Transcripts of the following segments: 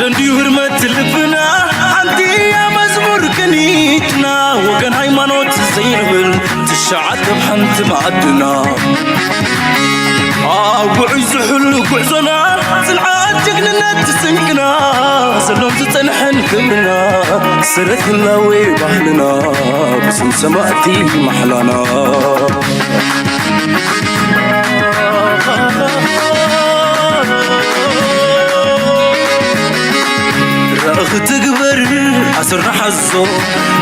እንዲሁ ህርመት ልብና ሓንቲ እያ መዝሙር ቅኒትና፣ ወገን ሃይማኖት ዘይንብል ትሽዓተ ኣብ ሓንቲ ማዕድና። ኣብ ውዑይ ዝሕሉ ጉዕዞና፣ ጽንዓት ጅግንነት ስንቅና፣ ዘሎን ዝጸንሐን ክብርና፣ ሰረት ህላዌ ባህልና፣ ብስም ሰማእቲ ማሕላና። ራእኺ ትግበር ኣስርና ሓዞ፣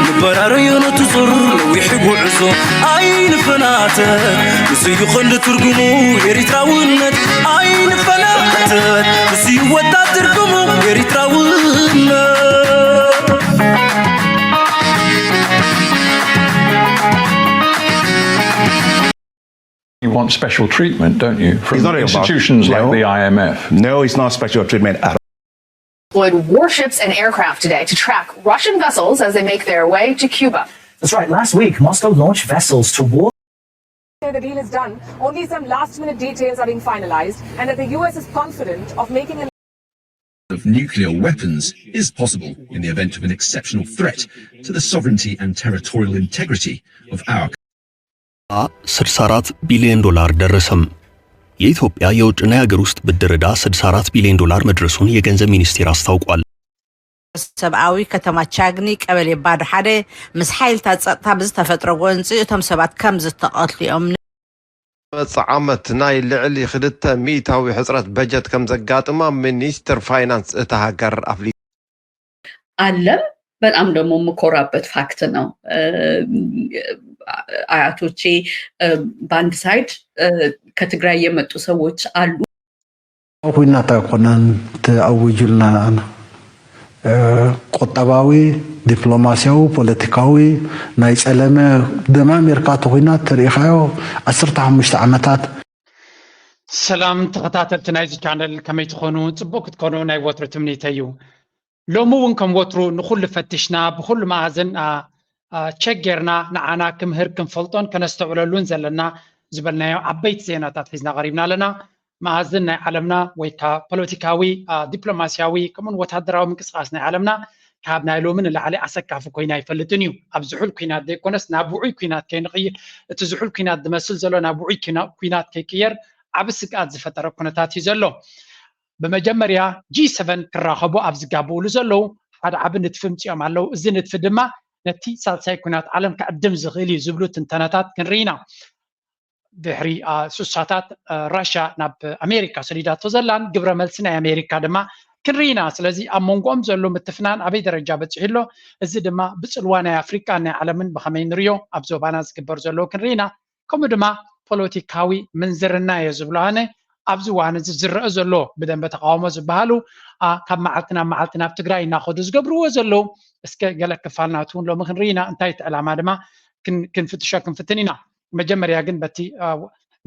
ንበራረዮ ነቲ ዞር ነዊሕ ጉዕዞ። ኣይንፈናተት፣ ንሱ እዩ ቐንዲ ትርጉሙ ኤሪትራውነት። ኣይንፈናተት፣ ንሱ እዩ ወጣት ትርጉሙ ኤሪትራውነት። You want special treatment, don't you, from He's not about- institutions like no. the I M F? No, it's not special treatment at all. Deployed warships and aircraft today to track Russian vessels as they make their way to Cuba. That's right. Last week, Moscow launched vessels toward The deal is done. Only some last minute details are being finalized, and that the U S is confident of making an of nuclear weapons is possible in the event of an exceptional threat to the sovereignty and territorial integrity of our ስድሳ አራት ቢሊዮን ዶላር ደረሰም። የኢትዮጵያ የውጭና የሀገር ውስጥ ብድር ዕዳ ስድሳ አራት ቢሊዮን ዶላር መድረሱን የገንዘብ ሚኒስቴር አስታውቋል። ሰብኣዊ ከተማ ቻግኒ ቀበሌ ባዶ ሓደ ምስ ሓይልታት ጸጥታ ብዝተፈጥረ ጎንፂ እቶም ሰባት ከም ዝተቐትሉ እዮም። መጽ ዓመት ናይ ልዕሊ ክልተ ሚእታዊ ሕጽረት በጀት ከም ዘጋጥማ ሚኒስትር ፋይናንስ እታ ሃገር ኣፍሊጡ። አለም በጣም ደግሞ የምኮራበት ፋክት ነው። አያቶቼ በአንድ ሳይድ ከትግራይ የመጡ ሰዎች አሉ። ኩናት ኣይኮነን ተኣዊጁልና ቁጠባዊ፣ ዲፕሎማስያዊ፣ ፖለቲካዊ ናይ ጸለመ ደማሚርካ እቲ ኩናት ተሪኢኻዮ ዓሰርተ ሓሙሽተ ዓመታት። ሰላም ተኸታተልቲ ናይዚ ቻነል ከመይ ትኾኑ? ጽቡቕ ክትኮኑ ናይ ወትሩ ትምኒተይ እዩ። ሎሚ እውን ከም ወትሩ ንኹሉ ፈቲሽና ብኹሉ መኣዝን ቸክ ጌርና ንዓና ክምህር ክንፈልጦን ከነስተውዕለሉን ዘለና ዝበልናዮ ዓበይቲ ዜናታት ሒዝና ቀሪብና ኣለና። መኣዝን ናይ ዓለምና ወይ ከዓ ፖለቲካዊ፣ ዲፕሎማስያዊ ከምኡን ወታደራዊ ምንቅስቃስ ናይ ዓለምና ካብ ናይ ሎሚ ንላዕሊ ኣሰካፊ ኮይና ኣይፈልጥን እዩ። ኣብ ዝሑል ኩናት ዘይኮነስ ናብ ውዑይ ኩናት ከይንቕይር፣ እቲ ዝሑል ኩናት ዝመስል ዘሎ ናብ ውዑይ ኩናት ከይቅየር ዓቢ ስግኣት ዝፈጠረ ኩነታት እዩ ዘሎ። ብመጀመርያ ጂ ሰቨን ክራኸቡ ኣብ ዝጋብኡሉ ዘለዉ ሓደ ዓቢ ንጥፊ ምፅኦም ኣለዉ። እዚ ንጥፊ ድማ ነቲ ሳልሳይ ኩናት ዓለም ክዕድም ዝኽእል እዩ ዝብሉ ትንተናታት ክንርኢ ኢና። ድሕሪ ሱሳታት ራሽያ ናብ ኣሜሪካ ሰዲዳቶ ዘላን ግብረ መልሲ ናይ ኣሜሪካ ድማ ክንርኢ ኢና። ስለዚ ኣብ መንጎኦም ዘሎ ምትፍናን ኣበይ ደረጃ በፂሑ ኣሎ? እዚ ድማ ብፅልዋ ናይ ኣፍሪቃን ናይ ዓለምን ብኸመይ ንሪኦ? ኣብ ዞባና ዝግበር ዘሎ ክንርኢ ኢና። ከምኡ ድማ ፖለቲካዊ ምንዝርና እየ ዝብሎ ኣነ። ኣብዚ እዋን እዚ ዝረአ ዘሎ ብደንበ ተቃውሞ ዝበሃሉ ካብ መዓልቲ ናብ መዓልቲ ናብ ትግራይ እናኸዱ ዝገብርዎ ዘለዉ እስከ ገለ ክፋል ናቱ እውን ሎሚ ክንርኢ ኢና። እንታይ እቲ ዕላማ ድማ ክንፍትሾ ክንፍትን ኢና። መጀመርያ ግን በቲ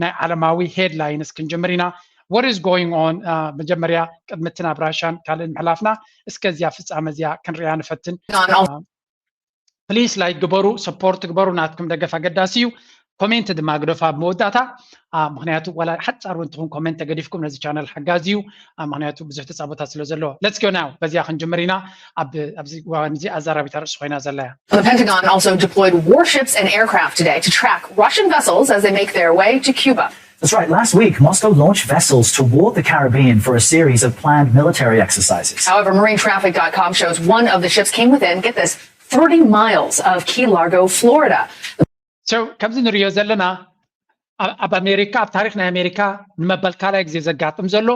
ናይ ዓለማዊ ሄድላይንስ ክንጅምር ኢና። What is going on? መጀመርያ ቅድሚ እቲ ናብ ራሽያን ካልእን ምሕላፍና እስከ እዚያ ፍጻመ እዚያ ክንሪኣ ንፈትን። ፕሊስ ላይክ ግበሩ፣ ሰፖርት ግበሩ፣ ናትኩም ደገፍ ኣገዳሲ እዩ። ኮሜንት ድማ ግደፉ ኣብ መወዳእታ፣ ምክንያቱ ዋላ ሓጻር እውን ትኹን ኮሜንት ተገዲፍኩም ነዚ ቻነል ሓጋዚ እዩ። ምክንያቱ ብዙሕ ተጻቦታት ስለ ዘለዎ። Let's go now። በዚኣ ክንጅምር ኢና። ኣብዚ እዋን እዚ ኣዛራቢት ኣርእስቲ ኮይና ዘላ እያ። The Pentagon also deployed warships and aircraft today to track Russian vessels as they make their way to Cuba. That's right. Last week, Moscow launched vessels toward the Caribbean for a series of planned military exercises. However, Marine Traffic dot com shows one of the ships came within, get this, thirty miles of Key Largo, Florida. So ከምዚ ንሪኦ ዘለና ኣብ ኣሜሪካ፣ ኣብ ታሪክ ናይ ኣሜሪካ ንመበል ካልኣይ ግዜ ዘጋጥም ዘሎ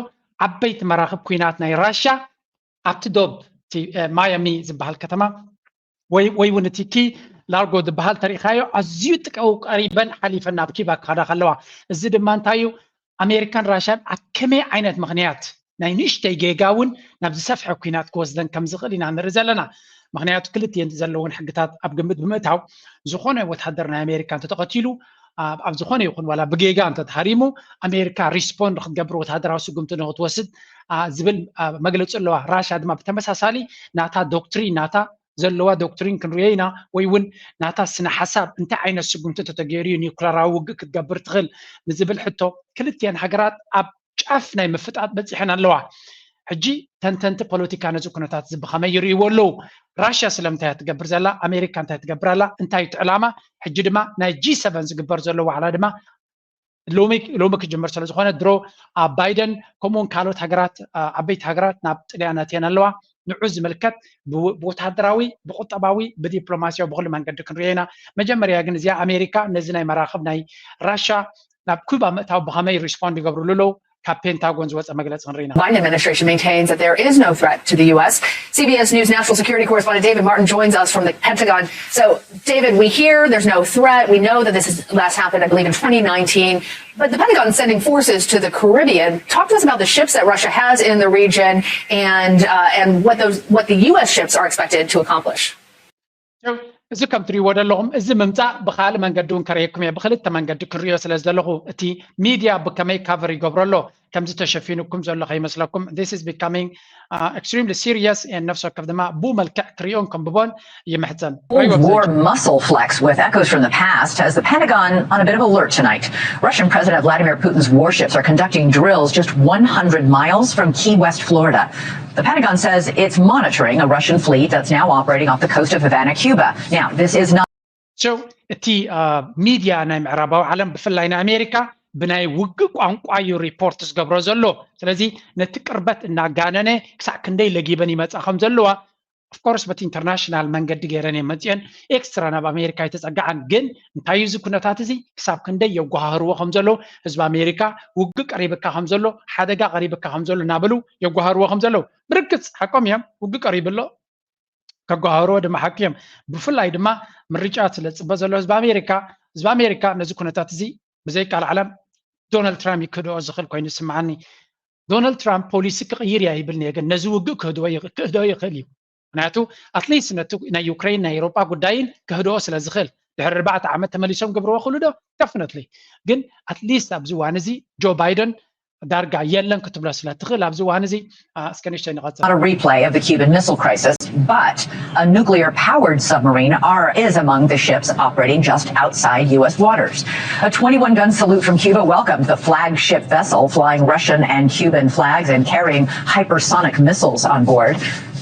ዓበይቲ መራክብ ኩናት ናይ ራሽያ ኣብቲ ዶብ ማያሚ ዝበሃል ከተማ ወይ እውን እቲ ኪ ላርጎ ዝበሃል ተሪኢኻዮ ኣዝዩ ጥቀው ቀሪበን ሓሊፈን ናብ ኪባ ክኸዳ ከለዋ፣ እዚ ድማ እንታይ እዩ? ኣሜሪካን ራሽያን ኣብ ከመይ ዓይነት ምክንያት ናይ ንእሽተይ ጌጋ እውን ናብ ዝሰፍሐ ኩናት ክወስደን ከም ዝኽእል ኢና ንርኢ ዘለና። ምክንያቱ ክልቲኤን ዘለውን ሕግታት ኣብ ግምት ብምእታው ዝኾነ ወታደር ናይ ኣሜሪካ እንተተቐቲሉ ኣብ ዝኾነ ይኹን ዋላ ብጌጋ እንተተሃሪሙ ኣሜሪካ ሪስፖንድ ክትገብር ወታደራዊ ስጉምቲ ንክትወስድ ዝብል መግለፂ ኣለዋ። ራሽያ ድማ ብተመሳሳሊ ናታ ዶክትሪን ናታ ዘለዋ ዶክትሪን ክንሪኦ ኢና ወይ እውን ናታ ስነ ሓሳብ እንታይ ዓይነት ስጉምቲ እንተተገይሩ እዩ ኒውክለራዊ ውግእ ክትገብር ትኽእል ንዝብል ሕቶ ክልቲኤን ሃገራት ኣብ ጫፍ ናይ ምፍጣጥ በፂሐን ኣለዋ። ሕጂ ተንተንቲ ፖለቲካ ነዚ ኩነታት እዚ ብኸመይ ይርእይዎ ኣለዉ? ራሽያ ስለምንታይ እያ ትገብር ዘላ? ኣሜሪካ እንታይ ትገብር ኣላ? እንታይ እቲ ዕላማ? ሕጂ ድማ ናይ ጂ ሰቨን ዝግበር ዘሎ ዋዕላ ድማ ሎሚ ሎሚ ክጅምር ስለ ዝኾነ ድሮ ኣብ ባይደን ከምኡ እውን ካልኦት ሃገራት ዓበይቲ ሃገራት ናብ ጥልያን ኣትየን ኣለዋ። ንዑ ዝምልከት ብወታደራዊ፣ ብቁጠባዊ፣ ብዲፕሎማሲያዊ ብኩሉ መንገዲ ክንሪኦ ኢና። መጀመርያ ግን እዚኣ ኣሜሪካ ነዚ ናይ መራኽብ ናይ ራሻ ናብ ኩባ ምእታው ብኸመይ ሪስፖንድ ይገብርሉ ኣለዉ? ካብ ፔንታጎን ዝወፀ መግለፂ ክንርኢ ኢና። Biden administration maintains that there is no threat to the U S. C B S News national security correspondent David Martin joins us from the Pentagon. So, David, we hear there's no threat. We know that this has last happened, I believe, in twenty nineteen. But the Pentagon's sending forces to the Caribbean. Talk to us about the ships that Russia has in the region and uh, and what those what the U S ships are expected to accomplish. እዚ ከም ትሪእዎ ዘለኹም እዚ ምምፃእ ብካልእ መንገዲ እውን ከርእየኩም እየ። ብክልተ መንገዲ ክንሪኦ ስለ ዘለኹ እቲ ሚድያ ብከመይ ካቨር ይገብሮ ኣሎ ከምዚ ተሸፊኑኩም ዘሎ ከይመስለኩም። This is becoming uh, extremely serious and ነፍሲ ወከፍ ድማ ብኡ መልክዕ ክሪኦን ከንብቦን ይምሕፀን። Cold War muscle flex with echoes from the past has the Pentagon on a bit of alert tonight. Russian President Vladimir Putin's warships are conducting drills just one hundred miles from Key West, Florida. The Pentagon says it's monitoring a Russian fleet that's now operating off the coast of Havana, Cuba. Now, this is not So እቲ ሚድያ ናይ ምዕራባዊ ዓለም ብፍላይ ናይ ኣሜሪካ ብናይ ውግእ ቋንቋ እዩ ሪፖርት ዝገብሮ ዘሎ። ስለዚ ነቲ ቅርበት እናጋነነ ክሳዕ ክንደይ ለጊበን ይመፃ ከም ዘለዋ ኦፍኮርስ በቲ ኢንተርናሽናል መንገዲ ገይረን እየን መፅአን። ኤክስትራ ናብ ኣሜሪካ ኣይተፀጋዓን። ግን እንታይ እዩ እዚ ኩነታት እዚ ክሳብ ክንደይ የጓሃርዎ ከም ዘለዉ ህዝቢ ኣሜሪካ ውግእ ቀሪብካ ከም ዘሎ ሓደጋ ቀሪብካ ከም ዘሎ እናበሉ የጓሃርዎ ከም ዘለዉ ብርግፅ ሓቆም እዮም። ውግእ ቀሪቡ ኣሎ። ከጓሃርዎ ድማ ሓቂ እዮም። ብፍላይ ድማ ምርጫ ስለ ዝፅበ ዘሎ ህዝቢ ኣሜሪካ ህዝቢ ኣሜሪካ ነዚ ኩነታት እዚ ብዘይ ቃል ዓለም ዶናልድ ትራምፕ እዩ ክህድኦ ዝኽእል ኮይኑ ይስምዓኒ። ዶናልድ ትራምፕ ፖሊሲ ክቕይር እያ ይብልን እየ ግን ነዚ ውግእ ክህድኦ ይኽእል እዩ። ምክንያቱ ኣትሊስት ነቲ ናይ ዩክሬን ናይ ኤሮጳ ጉዳይን ክህድኦ ስለ ዝኽእል ድሕሪ ኣርባዕተ ዓመት ተመሊሶም ገብርዎ ክሉ ዶ ደፍነትሊ ግን ኣትሊስት ኣብዚ እዋን እዚ ጆ ባይደን ዳርጋ የለን ክትብሎ ስለ ትኽእል ኣብዚ እዋን እዚ እስከ ንእሽተይ ንቐጽል። Not a replay of the Cuban Missile Crisis, but a nuclear powered submarine are, is among the ships operating just outside U S waters. A twenty-one gun salute from Cuba welcomed the flagship vessel flying Russian and Cuban flags and carrying hypersonic missiles on board.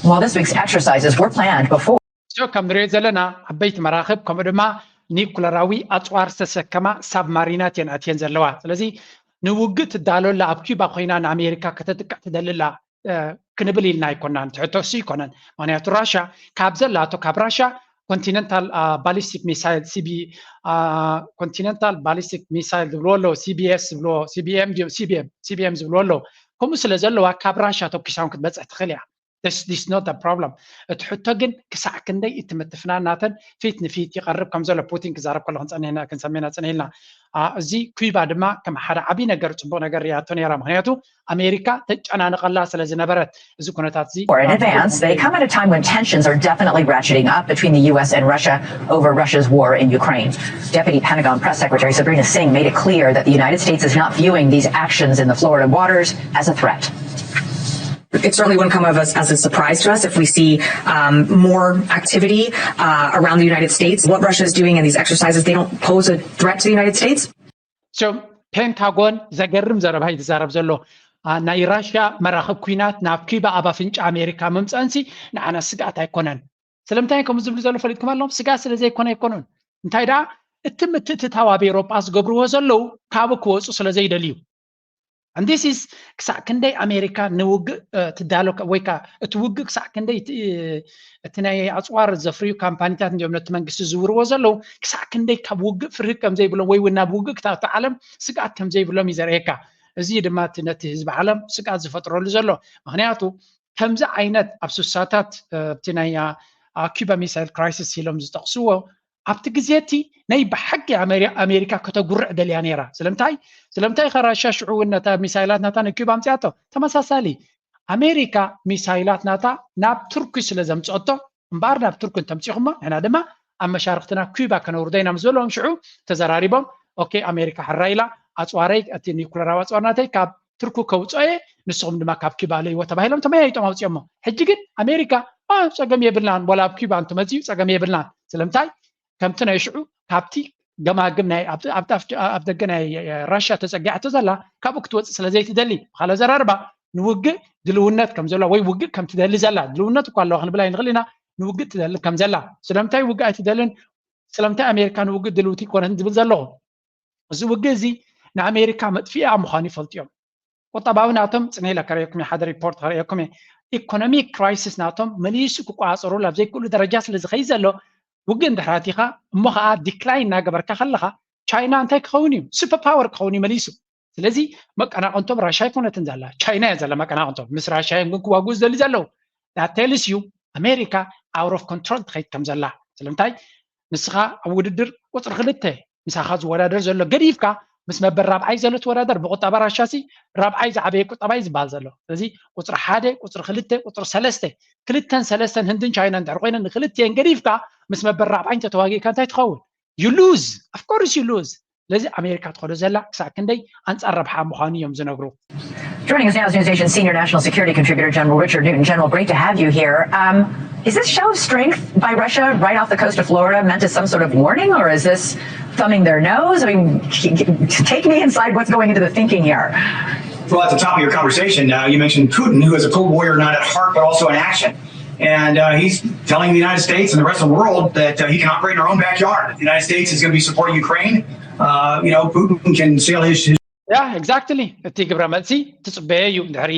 While this week's exercises were planned before. እዚኦ ከም ንሪኦ ዘለና ዓበይቲ መራኽብ ከምኡ ድማ ኒኩለራዊ ኣፅዋር ዝተሰከማ ሳብማሪናት እየን ኣትየን ዘለዋ። ስለዚ ንውግእ ትዳሎ ኣላ ኣብ ኪባ ኮይና ንኣሜሪካ ከተጥቅዕ ትደሊ ኣላ ክንብል ኢልና ኣይኮናን። እቲ ሕቶ እሱ ኣይኮነን። ምክንያቱ ራሻ ካብ ዘላቶ ካብ ራሻ ኮንቲነንታል ባሊስቲክ ሚሳይል ሲቢ ኮንቲነንታል ባሊስቲክ ሚሳይል ዝብልዎ ኣለዎ ሲቢኤስ ዝብልዎ ሲቢኤም ድዮም ሲቢኤም ሲቢኤም ዝብልዎ ኣለዎ ከምኡ ስለ ዘለዋ ካብ ራሻ ተኩሳውን ክትበፅሕ ትኽእል እያ። This is not the problem። እቲ ሕቶ ግን ክሳዕ ክንደይ እቲ ምትፍናን ናተን ፊት ንፊት ይቐርብ ከም ዘሎ ፑቲን ክዛረብ ከሎ ክንፀንሕና ክንሰሜና ፅንሂልና። እዚ ኩባ ድማ ከም ሓደ ዓብዪ ነገር ፅቡቅ ነገር ሪኣቶ ነይራ። ምክንያቱ ኣሜሪካ ተጨናንቐላ ስለ ዝነበረት እዚ ኩነታት እዚ In advance, they come at a time when tensions are definitely ratcheting up between the U S and Russia over Russia's war in Ukraine. Deputy Pentagon Press Secretary Sabrina Singh made it clear that the United States is not viewing these actions in the Florida waters as a threat. It certainly wouldn't come as, as a surprise to us if we see um, more activity uh, around the United States. What Russia is doing in these exercises, they don't pose a threat to the United States. So ፔንታጎን ዘገርም ዘረባ እዩ ዝዛረብ ዘሎ። ናይ ራሽያ መራኽብ ኩናት ናብ ኪባ ኣብ ኣፍንጫ ኣሜሪካ ምምፀእንሲ ንዓና ስግኣት ኣይኮነን። ስለምንታይ ከም ዝብሉ ዘሎ ፈሊጥኩም ኣለኹም? ስግኣት ስለ ዘይኮነ ኣይኮኑን። እንታይ ደኣ እቲ ምትእትታው ኣብ ኤሮጳ ዝገብርዎ ዘለዉ ካብኡ ክወፁ ስለ ዘይደልዩ። And this is ክሳዕ ክንደይ ኣሜሪካ ንውግእ ትዳሎ ወይ ከዓ እቲ ውግእ ክሳዕ ክንደይ እቲ ናይ ኣፅዋር ዘፍርዩ ካምፓኒታት እንዲኦም ነቲ መንግስቲ ዝዝውርዎ ዘለዉ ክሳዕ ክንደይ ካብ ውግእ ፍርሂ ከም ዘይብሎም ወይ እውን ናብ ውግእ ክታቱ ዓለም ስግኣት ከም ዘይብሎም እዩ ዘርእየካ። እዚ ድማ ነቲ ህዝቢ ዓለም ስግኣት ዝፈጥረሉ ዘሎ ምክንያቱ ከምዚ ዓይነት ኣብ ስሳታት እቲ ናይ ኪባ ሚሳይል ክራይሲስ ኢሎም ዝጠቕስዎ ኣብቲ ግዜ እቲ ናይ ብሓቂ ኣሜሪካ ከተጉርዕ ደልያ ነይራ። ስለምንታይ ስለምንታይ ከ ራሽያ ሽዑ እውን ነታ ሚሳይላት ናታ ንኪባ ኣምፅኣቶ? ተመሳሳሊ ኣሜሪካ ሚሳይላት ናታ ናብ ቱርኪ ስለ ዘምፅኦቶ እምበኣር ናብ ቱርኪ እንተምፂኹሞ ንሕና ድማ ኣብ መሻርክትና ኪባ ከነውርዶ ኢና ምስ በልዎም ሽዑ ተዘራሪቦም ኦኬ ኣሜሪካ ሕራይ ኢላ ኣፅዋረይ እቲ ኒኩለራዊ ኣፅዋር ናተይ ካብ ቱርኪ ከውፅኦ እየ ንስኹም ድማ ካብ ኪባ ለይዎ ተባሂሎም ተመያይጦም ኣውፅኦሞ። ሕጂ ግን ኣሜሪካ ጸገም የብልናን ዋላ ኣብ ኪባ እንትመፅኡ ጸገም የብልናን ስለምንታይ ከምቲ ናይ ሽዑ ካብቲ ገማግም ናይ ኣብ ደገ ናይ ራሽያ ተፀጊዓቶ ዘላ ካብኡ ክትወፅእ ስለ ዘይትደሊ ብካልእ ኣዘራርባ ንውግእ ድልውነት ከም ዘላ ወይ ውግእ ከም ትደሊ ዘላ፣ ድልውነት እኳ ኣለዋ ክንብል ኣይንኽእል ኢና፣ ንውግእ ትደሊ ከም ዘላ። ስለምንታይ ውግእ ኣይትደልን? ስለምንታይ ኣሜሪካ ንውግእ ድልውቲ ኣይኮነትን ዝብል ዘለኹ? እዚ ውግእ እዚ ንኣሜሪካ መጥፊኣ ምዃኑ ይፈልጡ እዮም። ቁጠባዊ ናቶም ጽነ ኢለ ከርእየኩም እየ፣ ሓደ ሪፖርት ከርእየኩም እየ። ኢኮኖሚክ ክራይሲስ ናቶም መሊሱ ክቆጻጸሩ ኣብ ዘይክእሉ ደረጃ ስለ ዝኸይድ ዘሎ፣ ውግእ እንድሕር ኣቲኻ እሞ ኸኣ ዲክላይን እናገበርካ ከለኻ፣ ቻይና እንታይ ክኸውን እዩ? ሱፐር ፓወር ክኸውን እዩ መሊሱ። ስለዚ መቀናቕንቶም ራሻ ኣይኮነትን ዘላ፣ ቻይና እያ ዘላ መቀናቕንቶም። ምስ ራሻ እዮም ግን ክዋግኡ ዝደልዩ ዘለዉ። That tells you ኣሜሪካ out of control ትኸይድ ከም ዘላ። ስለምንታይ? ንስኻ ኣብ ውድድር ቁጽሪ ክልተ ምሳኻ ዝወዳደር ዘሎ ገዲፍካ ምስ መበል ራብዓይ ዘሎ ትወዳደር። ብቁጠባ ራሻ ሲ ራብዓይ ዝዓበየ ቁጠባ እዩ ዝበሃል ዘሎ። ስለዚ ቁጽሪ ሓደ፣ ቁጽሪ ክልተ፣ ቁጽሪ ሰለስተ፣ ክልተን ሰለስተን ህንድን ቻይናን እንድሕር ኮይነን ንክልቲኤን ገዲፍካ ምስ መበል ራብዓይ እንተተዋጊእካ እንታይ ትኸውን? You lose. Of course you lose. ስለዚ ኣሜሪካ ትኸዶ ዘላ ክሳብ ክንደይ ኣንጻር ረብሓ ምዃኑ እዮም ዝነግሩ። Joining us now is News Nation senior national security contributor General Richard Newton. General, great to have you here. Um, is this show of strength by Russia right off the coast of Florida meant as some sort of warning, or is this thumbing their nose? I mean, take me inside what's going into the thinking here. Well, at the top of your conversation, uh, you mentioned Putin, who is a Cold Warrior not at heart, but also in action. And uh, he's telling the United States and the rest of the world that uh, he can operate in our own backyard. If the United States is going to be supporting Ukraine, uh, you know, Putin can sail his, his Yeah, exactly. እቲ ግብረ መልሲ ትጽበየ እዩ። ድሕሪ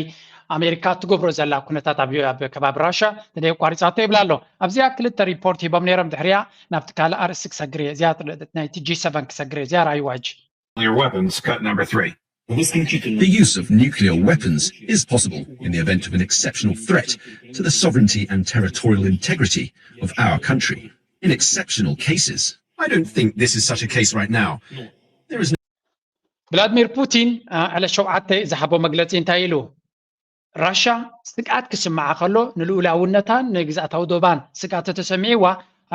ኣሜሪካ ትገብሮ ዘላ ኩነታት ኣብ ኣብ ከባቢ ራሻ ንደይ ኣቋሪጻቶ ይብላ ኣሎ። ኣብዚኣ ክልተ ሪፖርት ሂቦም ነይሮም። ድሕሪያ ናብቲ ካልእ ኣርእስቲ ክሰግር እየ። እዚኣ ናይቲ ጂ ሰቨን ክሰግር እየ። እዚኣ ራእይዋ ሕጂ። Nuclear weapons, cut number three. The use of nuclear weapons is possible in the event of an exceptional threat to the sovereignty and territorial integrity of our country. In exceptional cases. I don't think this is such a case right now. There is ቭላድሚር ፑቲን ዕለት ሸውዓተ ዝሃቦ መግለፂ እንታይ ኢሉ? ራሻ ስግኣት ክስምዓ ከሎ ንልኡላውነታን ንግዝኣታዊ ዶባን ስግኣት ተተሰሚዕዋ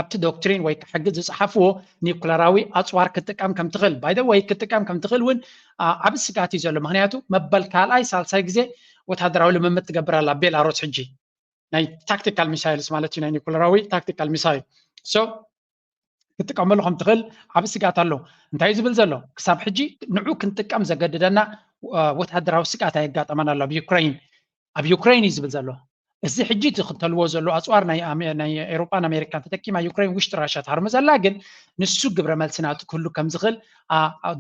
ኣብቲ ዶክትሪን ወይ ሕጊ ዝፀሓፍዎ ኒኩለራዊ ኣፅዋር ክትጥቀም ከም ትኽእል ባይደ ወይ ክትጥቀም ከም ትኽእል እውን ዓብ ስግኣት እዩ ዘሎ። ምክንያቱ መበል ካልኣይ ሳልሳይ ግዜ ወታደራዊ ልምምድ ትገብር ኣላ ቤላሮስ ሕጂ ናይ ታክቲካል ሚሳይልስ ማለት እዩ ናይ ኒኩለራዊ ታክቲካል ሚሳይል ክትጥቀመሉ ከም ትኽእል ዓብ ስግኣት ኣሎ። እንታይ ዝብል ዘሎ ክሳብ ሕጂ ንዑ ክንጥቀም ዘገድደና ወታደራዊ ስግኣት ኣየጋጠመን ኣሎ ኣብ ዩክሬን ኣብ ዩክሬን እዩ ዝብል ዘሎ። እዚ ሕጂ ዝኽተልዎ ዘሎ ኣፅዋር ናይ ኤሮጳን ኣሜሪካን ተጠቂማ ዩክሬን ውሽጢ ራሻ ትሃርሞ ዘላ ግን ንሱ ግብረ መልሲ ናቱ ክህሉ ከም ዝኽእል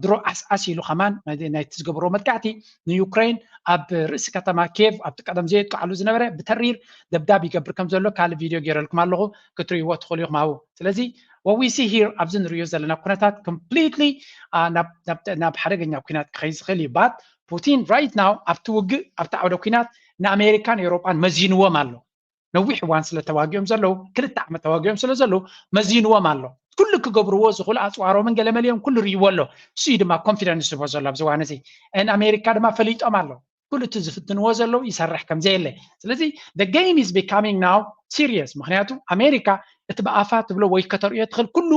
ድሮ ዓስዓስ ኢሉ ከማን ናይቲ ዝገብርዎ መጥቃዕቲ ንዩክሬን ኣብ ርእሲ ከተማ ኬቭ ኣብቲ ቀደም ዘየጥቅዓሉ ዝነበረ ብተሪር ደብዳብ ይገብር ከም ዘሎ ካልእ ቪድዮ ገይረልኩም ኣለኹ ክትርእይዎ ትኽእሉ ኢኹም ኣብኡ። ስለዚ what we see here ኣብዚ ንርእዮ ዘለና ኩነታት completely ናብ ሓደገኛ ኩናት ክኸይድ ዝኽእል እዩ። But ፑቲን right now ኣብቲ ውግእ ኣብቲ ዓውደ ኩናት ንኣሜሪካን ኤውሮጳን መዚንዎም ኣሎ። ነዊሕ እዋን ስለ ተዋጊኦም ዘለዉ ክልተ ዓመት ተዋጊኦም ስለ ዘለዉ መዚንዎም ኣሎ። ኩሉ ክገብርዎ ዝኽእሉ ኣፅዋሮምን ገለመሊኦም ኩሉ ርእይዎ ኣሎ። እሱ እዩ ድማ ኮንፊደንስ ዝቦ ዘሎ ኣብዚ እዋን እዚ። ን ኣሜሪካ ድማ ፈሊጦም ኣለዉ። ኩሉ እቲ ዝፍትንዎ ዘለዉ ይሰርሕ ከም ዘየለ። ስለዚ the game is becoming now serious። ምክንያቱ ኣሜሪካ እቲ ብኣፋ ትብሎ ወይ ከተርእዮ ትኽእል ኩሉ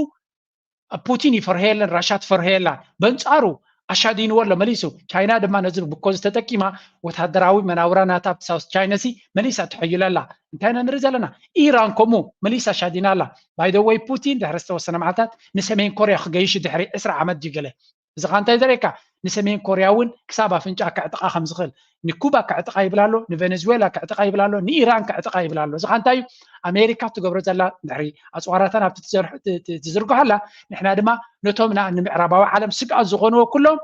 ፑቲን ይፈርሆ የለን፣ ራሻ ትፈርሆ የላን። በንጻሩ ኣሻዲንዎ ኣሎ መሊሱ። ቻይና ድማ ነዚ ብኮ ዝተጠቂማ ወታደራዊ መናውራ ናታ ኣብቲ ሳውስ ቻይና ሲ መሊሳ ትሐይሎ ኣላ። እንታይ ኢና ንርኢ ዘለና? ኢራን ከምኡ መሊሳ ኣሻዲና ኣላ። ባይ ዘ ወይ ፑቲን ድሕሪ ዝተወሰነ መዓልታት ንሰሜን ኮርያ ክገይሽ ድሕሪ ዕስራ ዓመት ድዩ ገለ እዚ ኸ እንታይ ዘርእየካ ንሰሜን ኮርያ እውን ክሳብ ኣፍንጫ ክዕጥቓ ከም ዝኽእል ንኩባ ክዕጥቓ ይብል ኣሎ ንቬኔዙዌላ ክዕጥቓ ይብል ኣሎ ንኢራን ክዕጥቓ ይብል ኣሎ እዚ ኸ እንታይ እዩ ኣሜሪካ ትገብሮ ዘላ ድሕሪ ኣፅዋራታ ናብቲ ትዝርግሖ ኣላ ንሕና ድማ ነቶም ንምዕራባዊ ዓለም ስግኣት ዝኾንዎ ኩሎም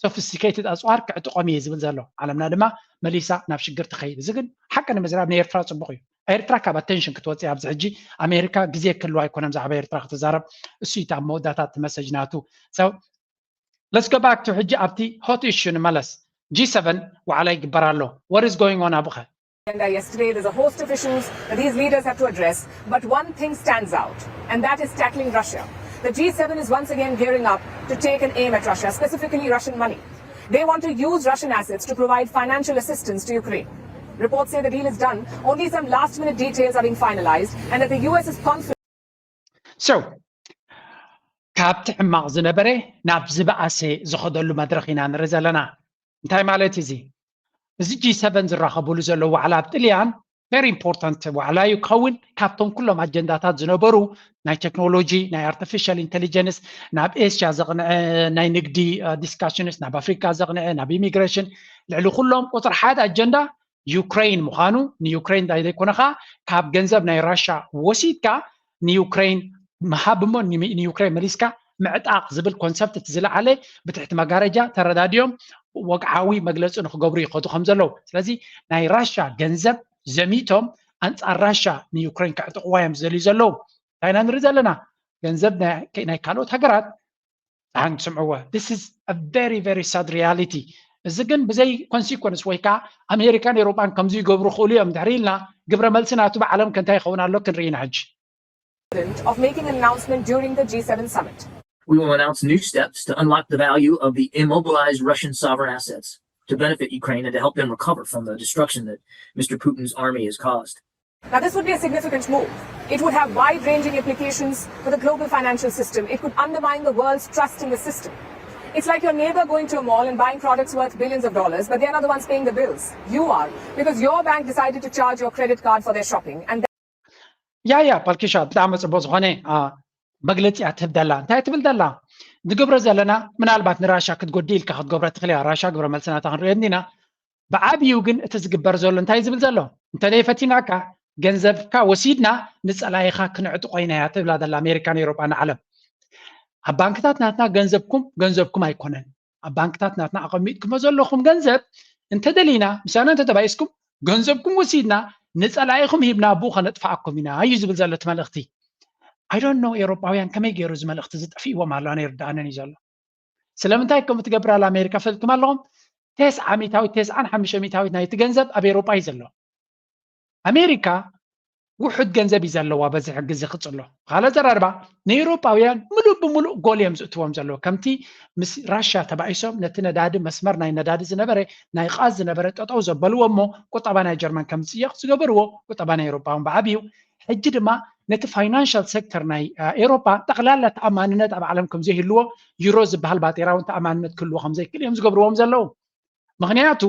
ሶፊስቲኬትድ ኣፅዋር ክዕጥቖም እየ ዝብል ዘሎ ዓለምና ድማ መሊሳ ናብ ሽግር ትኸይድ እዚ ግን ሓቂ ንምዝራብ ንኤርትራ ፅቡቕ እዩ ኤርትራ ካብ ኣቴንሽን ክትወፅእ ኣብዚ ሕጂ ኣሜሪካ ግዜ ክህልዋ ኣይኮነን ብዛዕባ ኤርትራ ክትዛረብ እሱ እዩ ኣብ መወዳእታ እቲ መሰጅ ናቱ Let's go back to ሕጂ ኣብቲ hot issue ንመለስ G seven ዋዕላ ይግበር ኣሎ what is going on ኣብኸ Yesterday, there's a host of issues that these leaders have to address, but one thing stands out, and that is tackling Russia. The G seven is once again gearing up to take an aim at Russia, specifically Russian money. They want to use Russian assets to provide financial assistance to Ukraine. Reports say the deal is done, only some last minute details are being finalized, and that the U S is confident. So ካብቲ ሕማቕ ዝነበረ ናብ ዝበኣሰ ዝኸደሉ መድረኽ ኢና ንርኢ ዘለና እንታይ ማለት እዚ እዚ ጂ ሰቨን ዝራኸብሉ ዘለዉ ዋዕላ ኣብ ጥልያን very important ዋዕላ እዩ ክኸውን ካብቶም ኩሎም ኣጀንዳታት ዝነበሩ ናይ ቴክኖሎጂ ናይ artificial intelligence ናብ ኤስያ ዘቕንዐ ናይ ንግዲ discussions ናብ ኣፍሪካ ዘቕንዐ ናብ ኢሚግሬሽን ልዕሊ ኩሎም ቁፅሪ ሓደ ኣጀንዳ ዩክሬን ምዃኑ፣ ንዩክሬን እንታይ ዘይኮነ ከዓ ካብ ገንዘብ ናይ ራሻ ወሲድካ ንዩክሬን ምሃብ እሞ ንዩክሬን መሊስካ ምዕጣቕ ዝብል ኮንሰፕት እቲ ዝለዓለ ብትሕቲ መጋረጃ ተረዳዲኦም ወግዓዊ መግለፂ ንክገብሩ ይኸዱ ከም ዘለዉ። ስለዚ ናይ ራሻ ገንዘብ ዘሚቶም ኣንፃር ራሻ ንዩክሬን ከዕጥቕዋ እዮም ዝደልዩ ዘለዉ። እንታይ ኢና ንርኢ ዘለና? ገንዘብ ናይ ካልኦት ሃገራት ፃን ትስምዕዎ። This is a very very sad reality። እዚ ግን ብዘይ ኮንሲኮንስ ወይ ከዓ ኣሜሪካን ኤውሮጳን ከምዚ ይገብሩ ክእሉ እዮም ድሕሪ ኢልና ግብረ መልሲ ናቱ ብዓለም ከንታይ ይኸውን ኣሎ ክንርኢ ኢና ሕጂ። Of making an announcement during the G seven summit. We will announce new steps to unlock the value of the immobilized Russian sovereign assets to benefit Ukraine and to help them recover from the destruction that Mister Putin's army has caused. Now, this would be a significant move. It would have wide ranging implications for the global financial system. It could undermine the world's trust in the system. It's like your neighbor going to a mall and buying products worth billions of dollars, but they're not the ones paying the bills. You are, because your bank decided to charge your credit card for their shopping. And ያ ያ ፓልኪሻ ብጣዕሚ ፅቡቅ ዝኾነ መግለፂ እያ ትህብ ደላ። እንታይ ትብል ደላ? ንገብሮ ዘለና ምናልባት ንራሻ ክትጎዲ ኢልካ ክትገብሮ ትኽእል እያ። ራሻ ግብረ መልሲ ናታ ክንሪኦ እንዲና። ብዓብዩ ግን እቲ ዝግበር ዘሎ እንታይ ዝብል ዘሎ? እንተዘይፈቲናካ ገንዘብካ ወሲድና ንፀላኢኻ ክንዕጥቆ ኢና እያ ትብላ ደላ ኣሜሪካን ኤውሮጳን ዓለም። ኣብ ባንክታት ናትና ገንዘብኩም ገንዘብኩም ኣይኮነን። ኣብ ባንክታት ናትና ኣቐሚጥኩሞ ዘለኹም ገንዘብ እንተደሊና ምሳና እንተተባኢስኩም ገንዘብኩም ወሲድና ንፀላኢኹም ሂብና ብኡ ከነጥፍኣኩም ኢና እዩ ዝብል ዘሎ እቲ መልእኽቲ። I don't know ኤውሮጳውያን ከመይ ገይሩ እዚ መልእኽቲ ዝጠፊእዎም ኣሎ ኣነ ይርድኣንን እዩ ዘሎ። ስለምንታይ ከምኡ ትገብር ኣላ ኣሜሪካ ፈልጥኩም ኣለኹም? ተስዓ ሚታዊት ተስዓን ሓሙሽተ ሚታዊት ናይቲ ገንዘብ ኣብ ኤውሮጳ እዩ ዘሎ። ኣሜሪካ ውሑድ ገንዘብ እዩ ዘለዋ በዚ ሕጊ እዚ ክጽሎ። ካልእ ዘራርባ ንኤውሮጳውያን ምሉእ ብምሉእ ጎል እዮም ዝእትዎም ዘለዉ። ከምቲ ምስ ራሽያ ተባኢሶም ነቲ ነዳዲ መስመር ናይ ነዳዲ ዝነበረ ናይ ቃዝ ዝነበረ ጠጠው ዘበልዎ እሞ ቁጠባ ናይ ጀርመን ከም ዝጽየቕ ዝገበርዎ ቁጠባ ናይ ኤውሮጳውን ብዓብዩ ሕጂ ድማ ነቲ ፋይናንሻል ሴክተር ናይ ኤውሮጳ ጠቕላላ ተኣማንነት ኣብ ዓለም ከም ዘይህልዎ ዩሮ ዝበሃል ባጤራ እውን ተኣማንነት ክህልዎ ከም ዘይክእል እዮም ዝገብርዎም ዘለዉ። ምክንያቱ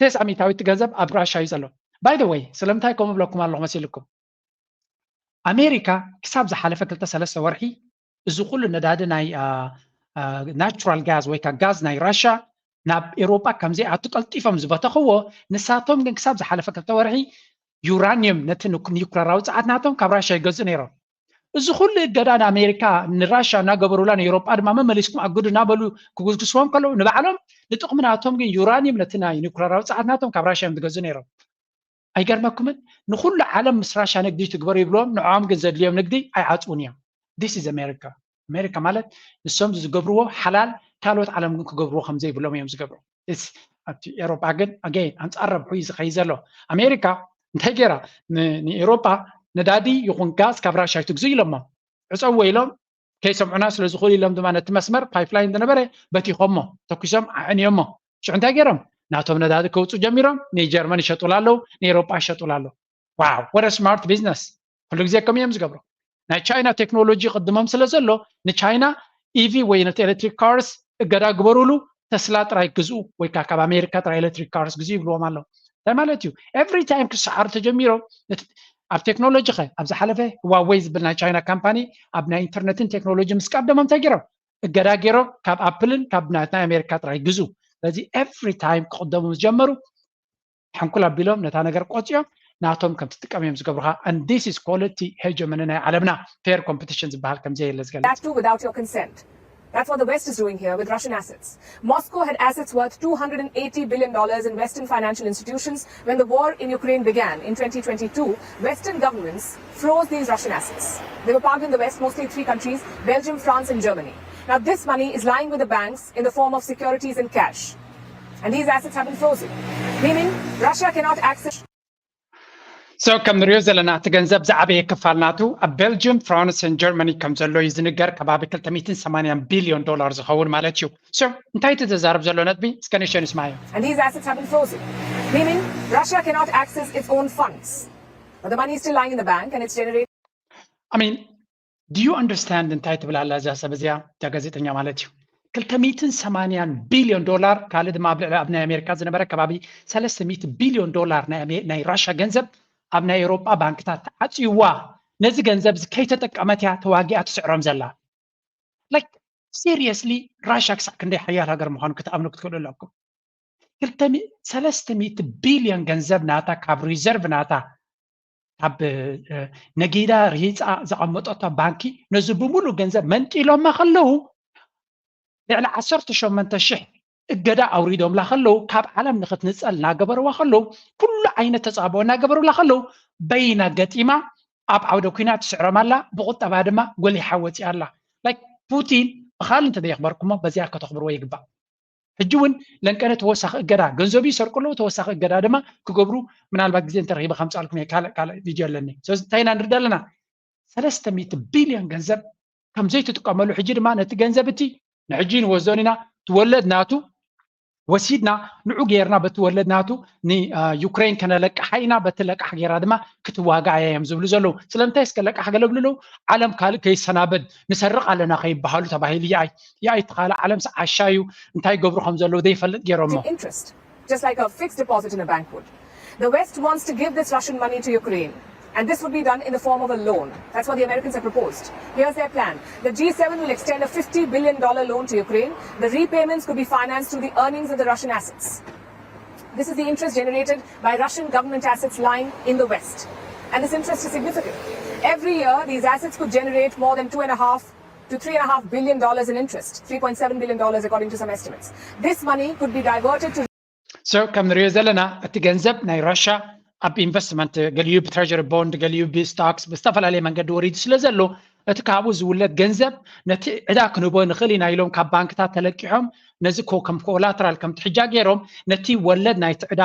ተስዓ ሚታዊት ገንዘብ ኣብ ራሻ እዩ ዘሎ። By the way ስለምንታይ ከምኡ ብለኩም ኣለኹ መሲልኩም? ኣሜሪካ ክሳብ ዝሓለፈ ክልተ ሰለስተ ወርሒ እዚ ኩሉ ነዳዲ ናይ ናቹራል ጋዝ ወይ ከዓ ጋዝ ናይ ራሻ ናብ ኤውሮጳ ከም ዘይኣቱ ቀልጢፎም ዝበተኽዎ፣ ንሳቶም ግን ክሳብ ዝሓለፈ ክልተ ወርሒ ዩራኒየም ነቲ ኒኩለራዊ ፀዓት ናቶም ካብ ራሻ ይገዝኡ ነይሮም። እዚ ኩሉ እገዳ ንኣሜሪካ ንራሻ እናገበሩላ ንኤውሮጳ ድማ መመሊስኩም ኣግዱ እናበሉ ክጉስጉስዎም ከለዉ ንባዕሎም ንጥቕሚ ናቶም ግን ዩራኒየም ነቲ ናይ ኒኩለራዊ ፀዓት ናቶም ካብ ራሻ እዮም ዝገዝኡ ነይሮም። ኣይገርመኩምን? ንኩሉ ዓለም ምስ ራሻ ንግዲ ትግበሩ ይብልዎም፣ ንዕኦም ግን ዘድልዮም ንግዲ ኣይዓፅውን እዮም። This is America. ኣሜሪካ ማለት ንሶም ዝገብርዎ ሓላል ካልኦት ዓለም ግን ክገብርዎ ከም ዘይብሎም እዮም ዝገብሩ። ኣብቲ ኤውሮጳ ግን ኣገይን ኣንፃር ረብሑ እዩ ዝኸይ ዘሎ። ኣሜሪካ እንታይ ገይራ ንኤውሮጳ ነዳዲ ይኹን ጋዝ ካብ ራሻ ኣይትግዙ ኢሎሞ ዕፀዎ ኢሎም ከይሰምዑና ስለ ዝኽእሉ ኢሎም ድማ ነቲ መስመር ፓይፕላይን ዝነበረ በቲኾሞ ተኩሶም ኣዕንዮሞ ሽዑ እንታይ ገይሮም ናቶም ነዳዲ ከውፁ ጀሚሮም ንጀርመን ይሸጡላ ኣለዉ ንኤውሮጳ ይሸጡላ ኣለዉ። Wow what a smart business። ኩሉ ግዜ ከም እዮም ዝገብሩ። ናይ ቻይና ቴክኖሎጂ ቅድሞም ስለ ዘሎ ንቻይና ኢቪ ወይ ነቲ ኤሌክትሪክ ካርስ እገዳ ግበሩሉ ተስላ ጥራይ ግዝኡ ወይ ከዓ ካብ ኣሜሪካ ጥራይ ኤሌክትሪክ ካርስ ግዝኡ ይብልዎም ኣለዉ። እንታይ ማለት እዩ? Every time ክሰዓሩ ተጀሚሮም ኣብ ቴክኖሎጂ ከ ኣብ ዝሓለፈ ህዋወይ ዝብል ናይ ቻይና ካምፓኒ ኣብ ናይ ኢንተርነትን ቴክኖሎጂ ምስ ቀደሞም እንታይ ገይሮም እገዳ ገይሮም ካብ ኣፕልን ካብ ናይ ኣሜሪካ ጥራይ ግዝኡ። ስለዚ every time ክቕደሙ ምስ ጀመሩ ሕንኩል ኣቢሎም ነታ ነገር ቆፂኦም ናቶም ከም ትጥቀም እዮም ዝገብሩኻ። And this is quality hegemony ናይ ዓለምና fair competition ዝበሃል ከምዘየለ ዝገልፅ። That too without your consent. That's what the West is doing here with Russian assets. Moscow had assets worth two hundred eighty billion dollars in Western financial institutions when the war in Ukraine began in twenty twenty-two. Western governments froze these Russian assets. They were parked in the West, mostly three countries, Belgium, France, and Germany. Now, this money is lying with the banks in the form of securities and cash. And these assets have been frozen, meaning Russia cannot access. So ከም ንሪኦ ዘለና እቲ ገንዘብ ዝዓበየ ክፋል ናቱ ኣብ ቤልጅየም፣ ፍራንስን ጀርመኒ ከም ዘሎ እዩ ዝንገር። ከባቢ ክልተ ሚእትን ሰማንያን ቢልዮን ዶላር ዝኸውን ማለት እዩ። So እንታይ እቲ ዘዛርብ ዘሎ ነጥቢ እስከ ንእሽተይ ንስማዮ። And these assets have been frozen, meaning Russia cannot access its own funds. But the money is still lying in the bank and it's generating. I mean do you understand እንታይ ትብል ኣላ እዛ ሰብ እዚኣ እዛ ጋዜጠኛ ማለት እዩ። ክልተ ሚእትን ሰማንያን ቢልዮን ዶላር ካልእ ድማ ኣብ ልዕሊ ኣብ ናይ ኣሜሪካ ዝነበረ ከባቢ ሰለስተ ሚእቲ ቢልዮን ዶላር ናይ ራሻ ገንዘብ ኣብ ናይ ኤውሮጳ ባንክታት ተዓፅይዋ ነዚ ገንዘብ እዚ ከይተጠቀመት እያ ተዋጊኣ ትስዕሮም ዘላ። Like seriously ራሻ ክሳዕ ክንደይ ሓያል ሃገር ምዃኑ ክትኣምኑ ክትክእሉ ኣለኩም። ክልተ ሚእቲ ሰለስተ ሚእቲ ቢልዮን ገንዘብ ናታ ካብ ሪዘርቭ ናታ ካብ ነጊዳ ርሂፃ ዘቐመጠቶ ባንኪ ነዚ ብምሉእ ገንዘብ መንጢሎማ ከለዉ ልዕሊ ዓሰርተ ሸሞንተ ሽሕ እገዳ ኣውሪዶምላ ከለዉ ካብ ዓለም ንክትንፀል እናገበርዋ ከለዉ ኩሉ ዓይነት ተፃብኦ እናገበሩላ ከለዉ በይና ገጢማ ኣብ ዓውደ ኩናት ትስዕሮም ኣላ። ብቁጠባ ድማ ጎሊሓ ወፂኣ ኣላ። ላይክ ፑቲን ብካል እንተ ዘየኽበርኩሞ በዚኣ ከተኽብርዎ ይግባእ። ሕጂ እውን ለንቀነ ተወሳኺ እገዳ ገንዘቡ ይሰርቁ ኣለዉ። ተወሳኺ እገዳ ድማ ክገብሩ ምናልባት ግዜ እንተረኺበ ከምፃልኩም እየ። ካልእ ካልእ ቪድዮ ኣለኒ። ስለዚ እንታይ ኢና ንርዳ ኣለና? ሰለስተ ሚእቲ ቢልዮን ገንዘብ ከም ዘይትጥቀመሉ ሕጂ ድማ ነቲ ገንዘብ እቲ ንሕጂ ንወስዶን ኢና ትወለድ ናቱ ወሲድና ንዑ ጌርና በቲ ወለድ ናቱ ንዩክሬን ከነለቅሓ ኢና። በቲ ለቃሕ ጌራ ድማ ክትዋጋዓ እዮም ዝብሉ ዘለዉ። ስለምንታይ እስከ ለቃሕ ገለ ብሉ ኣለዉ? ዓለም ካልእ ከይሰናበድ ንሰርቕ ኣለና ከይበሃሉ ተባሂሉ። ይኣይ ይኣይ እቲ ካልእ ዓለምስ ዓሻ እዩ። እንታይ ገብሩ ከም ዘለዉ ዘይፈልጥ ጌሮሞ። Interest, just like a fixed deposit in a bank would. The West wants to give this Russian money to Ukraine, and this would be done in the form of a loan. That's what the Americans have proposed. Here's their plan. The G seven will extend a fifty billion dollar loan to Ukraine. The repayments could be financed through the earnings of the Russian assets. This is the interest generated by Russian government assets lying in the West. And this interest is significant. Every year, these assets could generate more than two and a half to three and a half billion dollars in interest, three point seven billion dollars according to some estimates. This money could be diverted to So ከም ንሪኦ ዘለና እቲ ገንዘብ ናይ ራሻ ኣብ ኢንቨስትመንት ገሊኡ ብትሬጀሪ ቦንድ ገሊኡ ብስቶክስ ብዝተፈላለየ መንገዲ ወሪዱ ስለ ዘሎ እቲ ካብኡ ዝውለድ ገንዘብ ነቲ ዕዳ ክንህቦ ንኽእል ኢና ኢሎም ካብ ባንክታት ተለቂሖም ነዚ ኮ- ከም ኮላትራል ከምቲ ሕጃ ገይሮም ነቲ ወለድ ናይቲ ዕዳ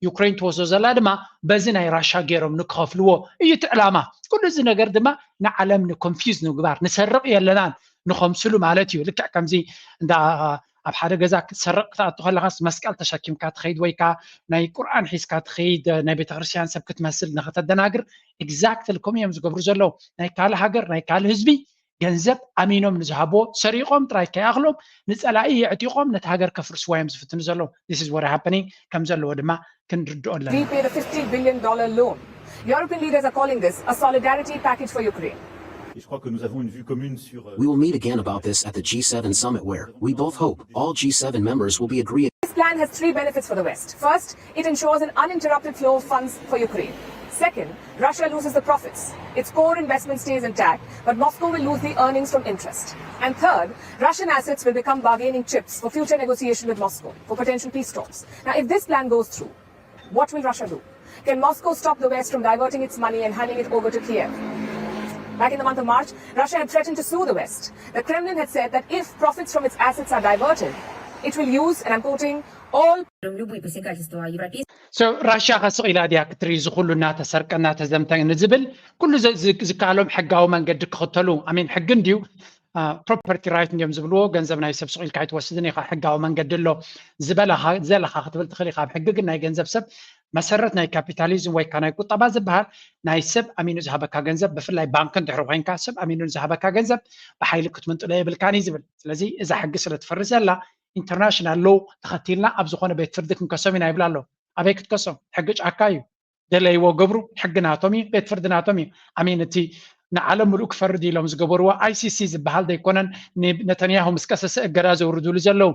ዩክሬን ትወስዶ ዘላ ድማ በዚ ናይ ራሻ ገይሮም ንክኸፍልዎ እዩ እቲ ዕላማ። ኩሉ እዚ ነገር ድማ ንዓለም ንኮንፊዝ ንምግባር ንሰርቕ የለናን ንኸምስሉ ማለት እዩ። ልክዕ ከምዚ እንዳ ኣብ ሓደ ገዛ ክትሰርቕ ክትኣቱ ከለኻስ መስቀል ተሸኪምካ ትኸይድ ወይ ከዓ ናይ ቁርኣን ሒዝካ ትኸይድ ናይ ቤተክርስትያን ሰብ ክትመስል ንኸተደናግር exactly ከምኡ እዮም ዝገብሩ ዘለዉ። ናይ ካልእ ሃገር ናይ ካልእ ህዝቢ ገንዘብ ኣሚኖም ንዝሃብዎ ሰሪቖም ጥራይ ከይኣኽሎም ንፀላኢ የዕጢቖም ነቲ ሃገር ከፍርስዋ እዮም ዝፍትኑ ዘለዉ። This is what happening ከም ዘለዎ ድማ ክንርድኦ ኣለና። repay the fifty billion dollar loan. European leaders are calling this a solidarity package for Ukraine. Et je crois que nous avons une vue commune sur. euh, We will meet again about this at the G seven summit where, we both hope, all G seven members will be agreeing. This plan has three benefits for the West. First, it ensures an uninterrupted flow of funds for Ukraine. Second, Russia loses the profits. Its core investment stays intact, but Moscow will lose the earnings from interest. And third, Russian assets will become bargaining chips for future negotiation with Moscow for potential peace talks. Now, if this plan goes through, what will Russia do? Can Moscow stop the West from diverting its money and handing it over to Kiev? Back in the month of March, Russia had threatened to sue the West. The Kremlin had said that if profits from its assets are diverted, it will use, and I'm quoting, all любые посягательства европейских So ራሽያ ከስቕ ኢላ ድያ ክትርኢ ዝኩሉ እናተሰርቀ እናተዘምተ ንዝብል ኩሉ ዝ- ዝ- ዝከኣሎም ሕጋዊ መንገዲ ክኽተሉ ኣሚን ሕጊ እንድዩ ፕሮፐርቲ ራይት እንዲዮም ዝብልዎ ገንዘብ ናይ ሰብ ስቕ ኢልካ ኣይትወስድን ኢኻ ሕጋዊ መንገዲ ኣሎ ዝበለኻ ዘለኻ ክትብል ትኽእል ኢኻ ኣብ ሕጊ ግን ናይ ገንዘብ ሰብ መሰረት ናይ ካፒታሊዝም ወይ ከዓ ናይ ቁጠባ ዝበሃል ናይ ሰብ ኣሚኑ ዝሃበካ ገንዘብ ብፍላይ ባንክ እንድሕር ኮይንካ ሰብ ኣሚኑ ዝሃበካ ገንዘብ ብሓይሊ ክትምንጥሎ የብልካን እዩ ዝብል ስለዚ እዛ ሕጊ ስለ ትፈርስ ዘላ ኢንተርናሽናል ሎው ተኸቲልና ኣብ ዝኾነ ቤት ፍርዲ ክንከሶም ኢና ይብል ኣሎ ኣበይ ክትከሶም ሕጊ ጫካ እዩ ደለይዎ ገብሩ ሕጊ ናቶም እዩ ቤት ፍርዲ ናቶም እዩ ኣሜን እቲ ንዓለም ምሉእ ክፈርድ ኢሎም ዝገበርዎ ኣይሲሲ ዝበሃል ዘይኮነን ነተንያሁ ምስ ቀሰሰ እገዳ ዘውርድሉ ዘለዉ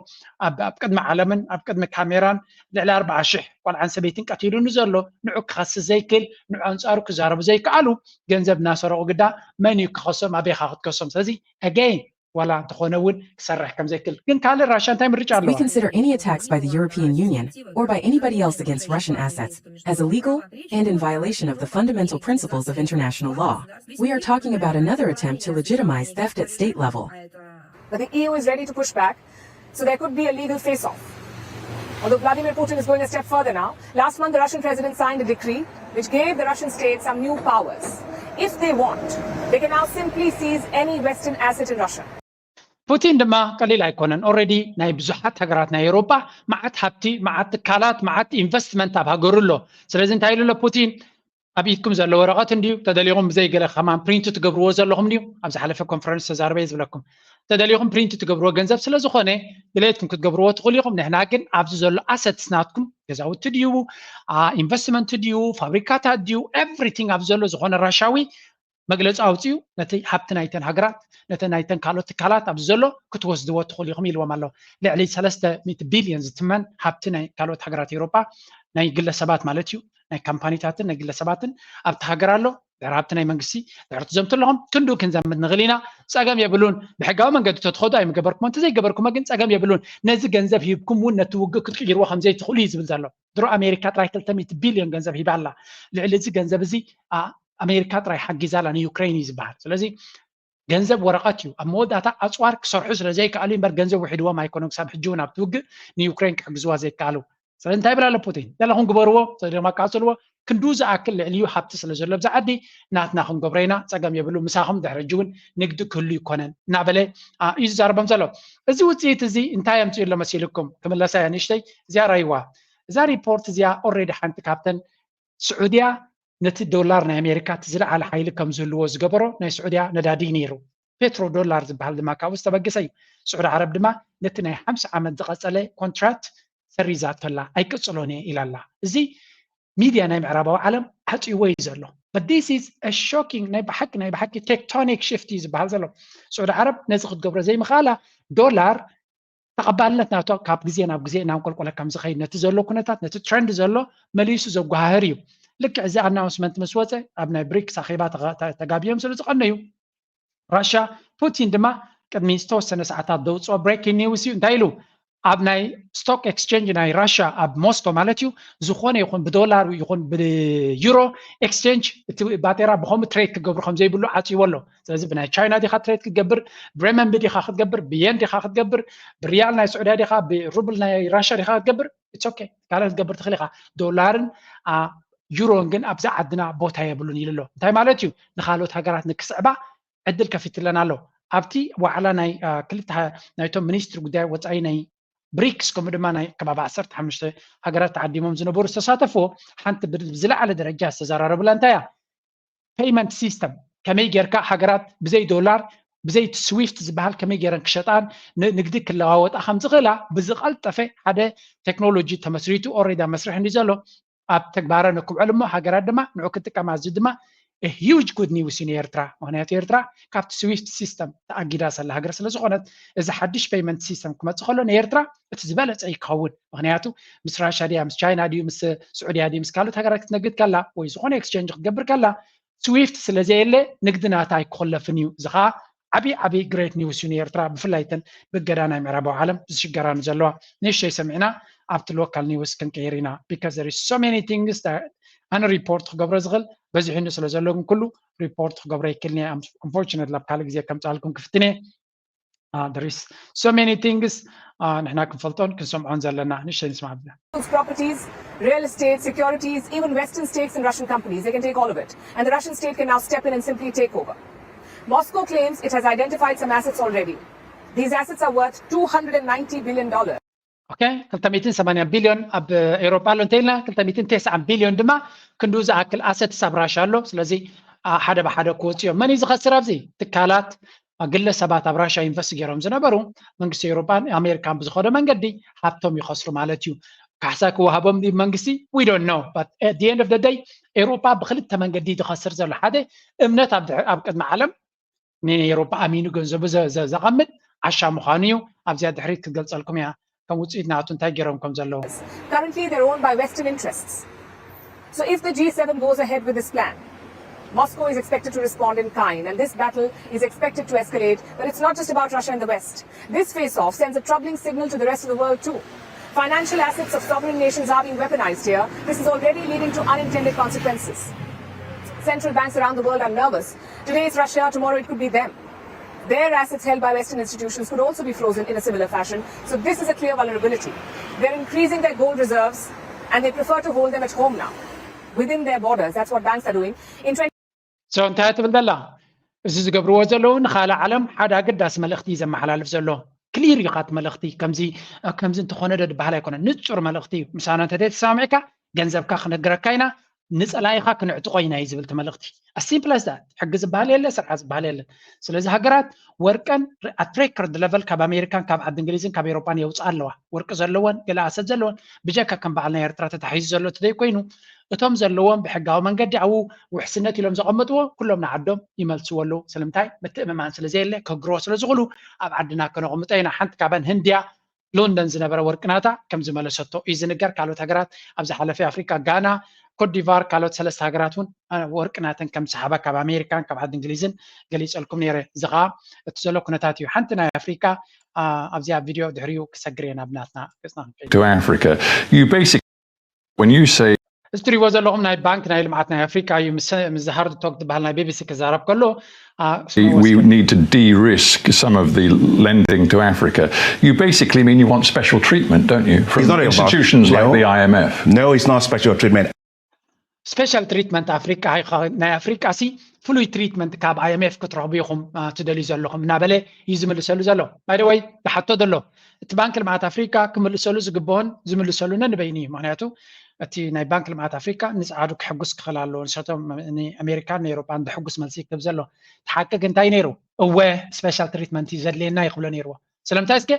ኣብ ቅድሚ ዓለምን ኣብ ቅድሚ ካሜራን ልዕሊ ኣርባዓ ሽሕ ቆልዓን ሰበይትን ቀቲሉኒ ዘሎ ንዑ ክኸስስ ዘይክእል ንዑ ኣንፃሩ ክዛረቡ ዘይከኣሉ ገንዘብ እናሰረቑ ግዳ መን እዩ ክኸሶም ኣበይኻ ክትከሶም ስለዚ ኣገይን ዋላ እንተኾነ እውን ክሰርሕ ከም ዘይክእል ግን ካልእ ራሻ እንታይ ምርጫ We ኣለዋ consider any attacks by the European Union or by anybody else against Russian assets as illegal and in violation of the fundamental principles of international law. We are talking about another attempt to legitimize theft at state level. But the E U is ready to push back, so there could be a legal face off. Although Vladimir Putin is going a step further now, last month the Russian president signed a decree which gave the Russian state some new powers. If they want, they can now simply seize any Western asset in Russia. ፑቲን ድማ ቀሊል ኣይኮነን already ናይ ብዙሓት ሃገራት ናይ ኤውሮጳ መዓት ሃብቲ መዓት ትካላት መዓት ኢንቨስትመንት ኣብ ሃገሩ ኣሎ ስለዚ እንታይ ኢሉ ኣሎ ፑቲን ኣብ ኢድኩም ዘሎ ወረቐት እንድዩ ተደሊኹም ብዘይ ገለ ከማን ፕሪንት ትገብርዎ ዘለኹም ድዩ ኣብ ዝሓለፈ ኮንፈረንስ ተዛርበ ዝብለኩም ተደሊኹም ፕሪንት ትገብርዎ ገንዘብ ስለ ዝኾነ ድሌትኩም ክትገብርዎ ትኽእሉ ኢኹም ንሕና ግን ኣብዚ ዘሎ ኣሰትስ ናትኩም ገዛውቲ ድዩ ኢንቨስትመንት ድዩ ፋብሪካታት ድዩ everything ኣብ ዘሎ ዝኾነ ራሻዊ መግለፂ ኣውፅኡ፣ ነቲ ሃብቲ ናይተን ሃገራት፣ ነቲ ናይተን ካልኦት ትካላት ኣብዚ ዘሎ ክትወስድዎ ትኽእሉ ኢኹም ኢልዎም ኣሎ። ልዕሊ ሰለስተ ሚእቲ ቢልዮን ዝትመን ሃብቲ ናይ ካልኦት ሃገራት ኤውሮጳ፣ ናይ ግለሰባት ማለት እዩ፣ ናይ ካምፓኒታትን ናይ ግለሰባትን ኣብቲ ሃገር ኣሎ። ድሕሪ ሃብቲ ናይ መንግስቲ ድሕሪ ትዘምቱ ኣለኹም፣ ክንዱ ክንዘምት ንኽእል ኢና፣ ፀገም የብሉን። ብሕጋዊ መንገዲ ተትኸዱ ኣይምገበርኩሞ፣ እንተዘይገበርኩሞ ግን ፀገም የብሉን። ነዚ ገንዘብ ሂብኩም እውን ነቲ ውግእ ክትቅይርዎ ከምዘይትኽእሉ እዩ ዝብል ዘሎ። ድሮ ኣሜሪካ ጥራይ ክልተ ሚእቲ ቢልዮን ገንዘብ ሂባ ኣላ። ልዕሊ እዚ ገንዘብ እዚ ኣሜሪካ ጥራይ ሓጊዛ ኣላ ንዩክሬን እዩ ዝበሃል። ስለዚ ገንዘብ ወረቐት እዩ። ኣብ መወዳእታ ኣፅዋር ክሰርሑ ስለ ዘይከኣሉ እምበር ገንዘብ ውሒድዎም ኣይኮነን። ክሳብ ሕጂ እውን ኣብቲ ውግእ ንዩክሬን ክሕግዝዋ ዘይከኣሉ። ስለዚ እንታይ ይብል ኣሎ ፑቲን? ዘለኹም ግበርዎ፣ ደማ ኣቃፅልዎ፣ ክንዱ ዝኣክል ልዕሊኡ ሃብቲ ስለ ዘሎ ብዛ ዓዲ ናትና ክንገብሮ ኢና፣ ፀገም የብሉ፣ ምሳኹም ድሕሪ ሕጂ እውን ንግዲ ክህሉ ይኮነን እናበለ እዩ ዝዛረቦም ዘሎ። እዚ ውፅኢት እዚ እንታይ የምፅኡ ኣሎ መሲልኩም? ክምለሳ እያ ንእሽተይ እዚኣ ራይዋ። እዛ ሪፖርት እዚኣ ኦልሬዲ ሓንቲ ካብተን ስዑድያ ነቲ ዶላር ናይ ኣሜሪካ እቲ ዝለዓለ ሓይሊ ከም ዝህልዎ ዝገበሮ ናይ ስዑድያ ነዳዲ ነይሩ። ፔትሮ ዶላር ዝበሃል ድማ ካብኡ ዝተበገሰ እዩ። ስዑዲ ዓረብ ድማ ነቲ ናይ ሓምሳ ዓመት ዝቐጸለ ኮንትራት ሰሪዛቶላ፣ ኣይቅጽሎን እየ ኢላ ኣላ። እዚ ሚድያ ናይ ምዕራባዊ ዓለም ዓጽይዎ እዩ ዘሎ። But this is a shocking፣ ናይ ብሓቂ ናይ ብሓቂ ቴክቶኒክ ሽፍት እዩ ዝበሃል ዘሎ። ስዑዲ ዓረብ ነዚ ክትገብሮ ዘይምኽኣላ ዶላር ተቐባልነት ናቶ ካብ ግዜ ናብ ግዜ እናንቆልቆለ ከም ዝኸይድ ነቲ ዘሎ ኩነታት ነቲ ትረንድ ዘሎ መሊሱ ዘጓሃህር እዩ። ልክዕ እዚ ኣናውንስመንት ምስ ወፀ ኣብ ናይ ብሪክስ ኣኼባ ተጋብዮም ስለ ዝቐነዩ ራሻ ፑቲን ድማ ቅድሚ ዝተወሰነ ሰዓታት ዘውፅኦ ብሬኪንግ ኒውስ እዩ። እንታይ ኢሉ? ኣብ ናይ ስቶክ ኤክስቼንጅ ናይ ራሻ ኣብ ሞስኮ ማለት እዩ ዝኾነ ይኹን ብዶላር ይኹን ብዩሮ ኤክስቼንጅ እቲ ባጤራ ብኸምኡ ትሬድ ክገብሩ ከም ዘይብሉ ዓፅይዎ ኣሎ። ስለዚ ብናይ ቻይና ዲኻ ትሬድ ክትገብር፣ ብሬመንቢ ዲኻ ክትገብር፣ ብየን ዲኻ ክትገብር፣ ብሪያል ናይ ስዑድያ ዲኻ ብሩብል ናይ ራሻ ዲኻ ክትገብር፣ ኢትስ ኦኬ፣ ካልእ ክትገብር ትኽእል ኢኻ። ዶላርን ዩሮን ግን ኣብዛ ዓድና ቦታ የብሉን ኢሉ ኣሎ። እንታይ ማለት እዩ? ንካልኦት ሃገራት ንክስዕባ ዕድል ከፊትለን ኣሎ። ኣብቲ ዋዕላ ናይ ክልተ ናይቶም ሚኒስትሪ ጉዳይ ወፃኢ ናይ ብሪክስ ከምኡ ድማ ናይ ከባቢ ዓሰርተ ሓሙሽተ ሃገራት ተዓዲሞም ዝነበሩ ዝተሳተፍዎ ሓንቲ ብዝለዓለ ደረጃ ዝተዘራረቡላ እንታይ እያ? ፔይመንት ሲስተም ከመይ ጌርካ ሃገራት ብዘይ ዶላር ብዘይ ስዊፍት ዝበሃል ከመይ ጌረን ክሸጣን ንግዲ ክለዋወጣ ከም ዝኽእላ ብዝቐልጠፈ ሓደ ቴክኖሎጂ ተመስሪቱ ኦሬዲ ኣብ መስርሕ እንዲ ዘሎ ኣብ ተግባረ ንክውዕል እሞ ሃገራት ድማ ንዑ ክጥቀማ እዚ ድማ ሂውጅ ጉድ ኒውስ እዩ ንኤርትራ። ምክንያቱ ኤርትራ ካብቲ ስዊፍት ሲስተም ተኣጊዳ ዘላ ሃገር ስለ ዝኾነት እዚ ሓድሽ ፔይመንት ሲስተም ክመፅእ ከሎ ንኤርትራ እቲ ዝበለፀ ይከውን። ምክንያቱ ምስ ራሻ ድያ ምስ ቻይና ድዩ ምስ ስዑድያ ድዩ ምስ ካልኦት ሃገራት ክትነግድ ከላ ወይ ዝኾነ ኤክስቼንጅ ክትገብር ከላ ስዊፍት ስለ ዘየለ ንግዲ ናታ ኣይክኾለፍን እዩ። እዚ ከዓ ዓብዪ ዓብዪ ግሬት ኒውስ እዩ ንኤርትራ ብፍላይ ተን ብገዳ ናይ ምዕራባዊ ዓለም ዝሽገራ ንዘለዋ። ንእሽተይ ሰሚዕና ኣብቲ ሎካል ኒውስ ክንቅይር ኢና። Because there is so many things that ኣነ ሪፖርት ክገብሮ ዝኽእል በዚሑኒ ስለ ዘሎ ግን ኩሉ ሪፖርት ክገብሮ ይክልኒ። Unfortunately ኣብ ካልእ ግዜ ከምፅኣልኩም ክፍትን እየ። There is so many things ንሕና ክንፈልጦን ክንሰምዖን ዘለና። ንእሽተይ ንስማዕ ብላ። Properties, real estate, securities, even Western stakes in Russian companies. They can take all of it. And the Russian state can now step in and simply take over. Moscow claims it has identified some assets already. These assets are worth two hundred and ninety billion dollars. ኦኬ፣ ክልተ ሚእትን ሰማንያን ቢልዮን ኣብ ኤውሮጳ ኣሎ እንተኢልና ክልተ ሚእትን ተስዓን ቢልዮን ድማ ክንድኡ ዝኣክል ኣሰትስ ኣብ ራሻ ኣሎ። ስለዚ ሓደ ብሓደ ክወፅኡ እዮም። መን እዩ ዝኸስር ኣብዚ? ትካላት ግለ ሰባት ኣብ ራሻ ኢንቨስት ገይሮም ዝነበሩ መንግስቲ ኤውሮጳን ኣሜሪካን ብዝኸዶ መንገዲ ሃብቶም ይኸስሩ ማለት እዩ። ካሕሳ ክወሃቦም ድዩ መንግስቲ? We don't know. But at the end of the day ኤውሮጳ ብክልተ መንገዲ ዝኸስር ዘሎ ሓደ እምነት ኣብ ድሕር ኣብ ቅድሚ ዓለም ንኤውሮጳ ኣሚኑ ገንዘቡ ዘቐምጥ ዓሻ ምዃኑ እዩ። ኣብዚኣ ድሕሪት ክትገልፀልኩም እያ ከም ውፅኢት ናቱ እንታይ ገይሮም ከም ዘለዉ። Currently, they're owned by Western interests. So if the G seven goes ahead with this plan, Moscow is expected to respond in kind, and this battle is expected to escalate. But it's not just about Russia and the West. This face off sends a troubling signal to the rest of the world, too. Financial assets of sovereign nations are being weaponized here. This is already leading to unintended consequences. Central banks around the world are nervous. Today it's Russia, tomorrow it could be them. Their assets held by Western institutions could also be frozen in a similar fashion. So this is a clear vulnerability. They're increasing their gold reserves and they prefer to hold them at home now, within their borders. That's what banks are doing. In twenty So እንታይ ትብል ዘላ? እዚ ዝገብርዎ ዘለዉ ንኻልእ ዓለም ሓደ ኣገዳሲ መልእኽቲ እዩ ዘመሓላልፍ ዘሎ። ክሊር እዩ ካት መልእኽቲ። ከምዚ ከምዚ እንተኾነ ዶ ዝበሃል ኣይኮነን። ንጹር መልእኽቲ እዩ። ምሳና እንተዘይተሰማሚዕካ ገንዘብካ ክነግረካ ኢና። ንፀላኢኻ ክንዕጥቆ ኢና እዩ ዝብል እቲ መልእኽቲ። As simple as that። ሕጊ ዝበሃል የለ፣ ስርዓት ዝበሃል የለን። ስለዚ ሃገራት ወርቀን at record level ካብ ኣሜሪካን ካብ ዓዲ እንግሊዝን ካብ ኤውሮጳን የውፅኣ ኣለዋ። ወርቂ ዘለወን ገለ ኣሰት ዘለወን ብጀካ ከም በዓል ናይ ኤርትራ ተታሒዙ ዘሎ እቲ ዘይኮይኑ እቶም ዘለዎም ብሕጋዊ መንገዲ ኣብኡ ውሕስነት ኢሎም ዘቐመጥዎ ኩሎም ንዓዶም ይመልስዎ ኣለዉ። ስለምንታይ? ምትእምማን ስለ ዘየለ ክግርዎ ስለ ዝኽእሉ ኣብ ዓድና ከነቐምጦ ኢና። ሓንቲ ካባን ህንድያ ሎንደን ዝነበረ ወርቂ ናታ ከም ዝመለሰቶ እዩ ዝንገር። ካልኦት ሃገራት ኣብ ዝሓለፈ ኣፍሪቃ ጋና፣ ኮትዲቫር ካልኦት ሰለስተ ሃገራት እውን ወርቂ ናተን ከም ዝሰሓባ ካብ ኣሜሪካን ካብ ዓዲ እንግሊዝን ገሊፀልኩም ነይረ። እዚ ከዓ እቲ ዘሎ ኩነታት እዩ። ሓንቲ ናይ ኣፍሪቃ ኣብዚኣ ቪድዮ ድሕሪኡ ክሰግር እየ ናብ ናትና ገፅና ክንከይድ። to Africa. You basically, when you say እዚ ትሪእዎ ዘለኹም ናይ ባንክ ናይ ልምዓት ናይ ኣፍሪካ እዩ። ምስ ሃርድ ቶክ ዝበሃል ናይ ቢቢሲ ክዛረብ ከሎ we need to de-risk some of the lending to Africa, you basically mean you want special treatment, don't you, from It's not about- institutions like no. the I M F? No, it's not special treatment. ስፔሻል ትሪትመንት ኣፍሪካ ናይ ኣፍሪካ ሲ ፍሉይ ትሪትመንት ካብ ኣይኤምኤፍ ክትረኽቡ ኢኹም ትደልዩ ዘለኹም እናበለ እዩ ዝምልሰሉ ዘሎ። ባይደወይ ዝሓቶ ዘሎ እቲ ባንክ ልምዓት ኣፍሪካ ክምልሰሉ ዝግብኦን ዝምልሰሉን ንበይኑ እዩ። ምክንያቱ እቲ ናይ ባንክ ልምዓት ኣፍሪካ ንፀዓዱ ክሕጉስ ክኽእል ኣለዎ። ንሳቶም ንኣሜሪካን ንኤሮጳን ዘሕጉስ መልሲ ይክብ ዘሎ። እቲ ሓቂ ግን እንታይ ነይሩ? እወ ስፔሻል ትሪትመንት እዩ ዘድልየና ይክብሎ ነይርዎ። ስለምንታይ እስከ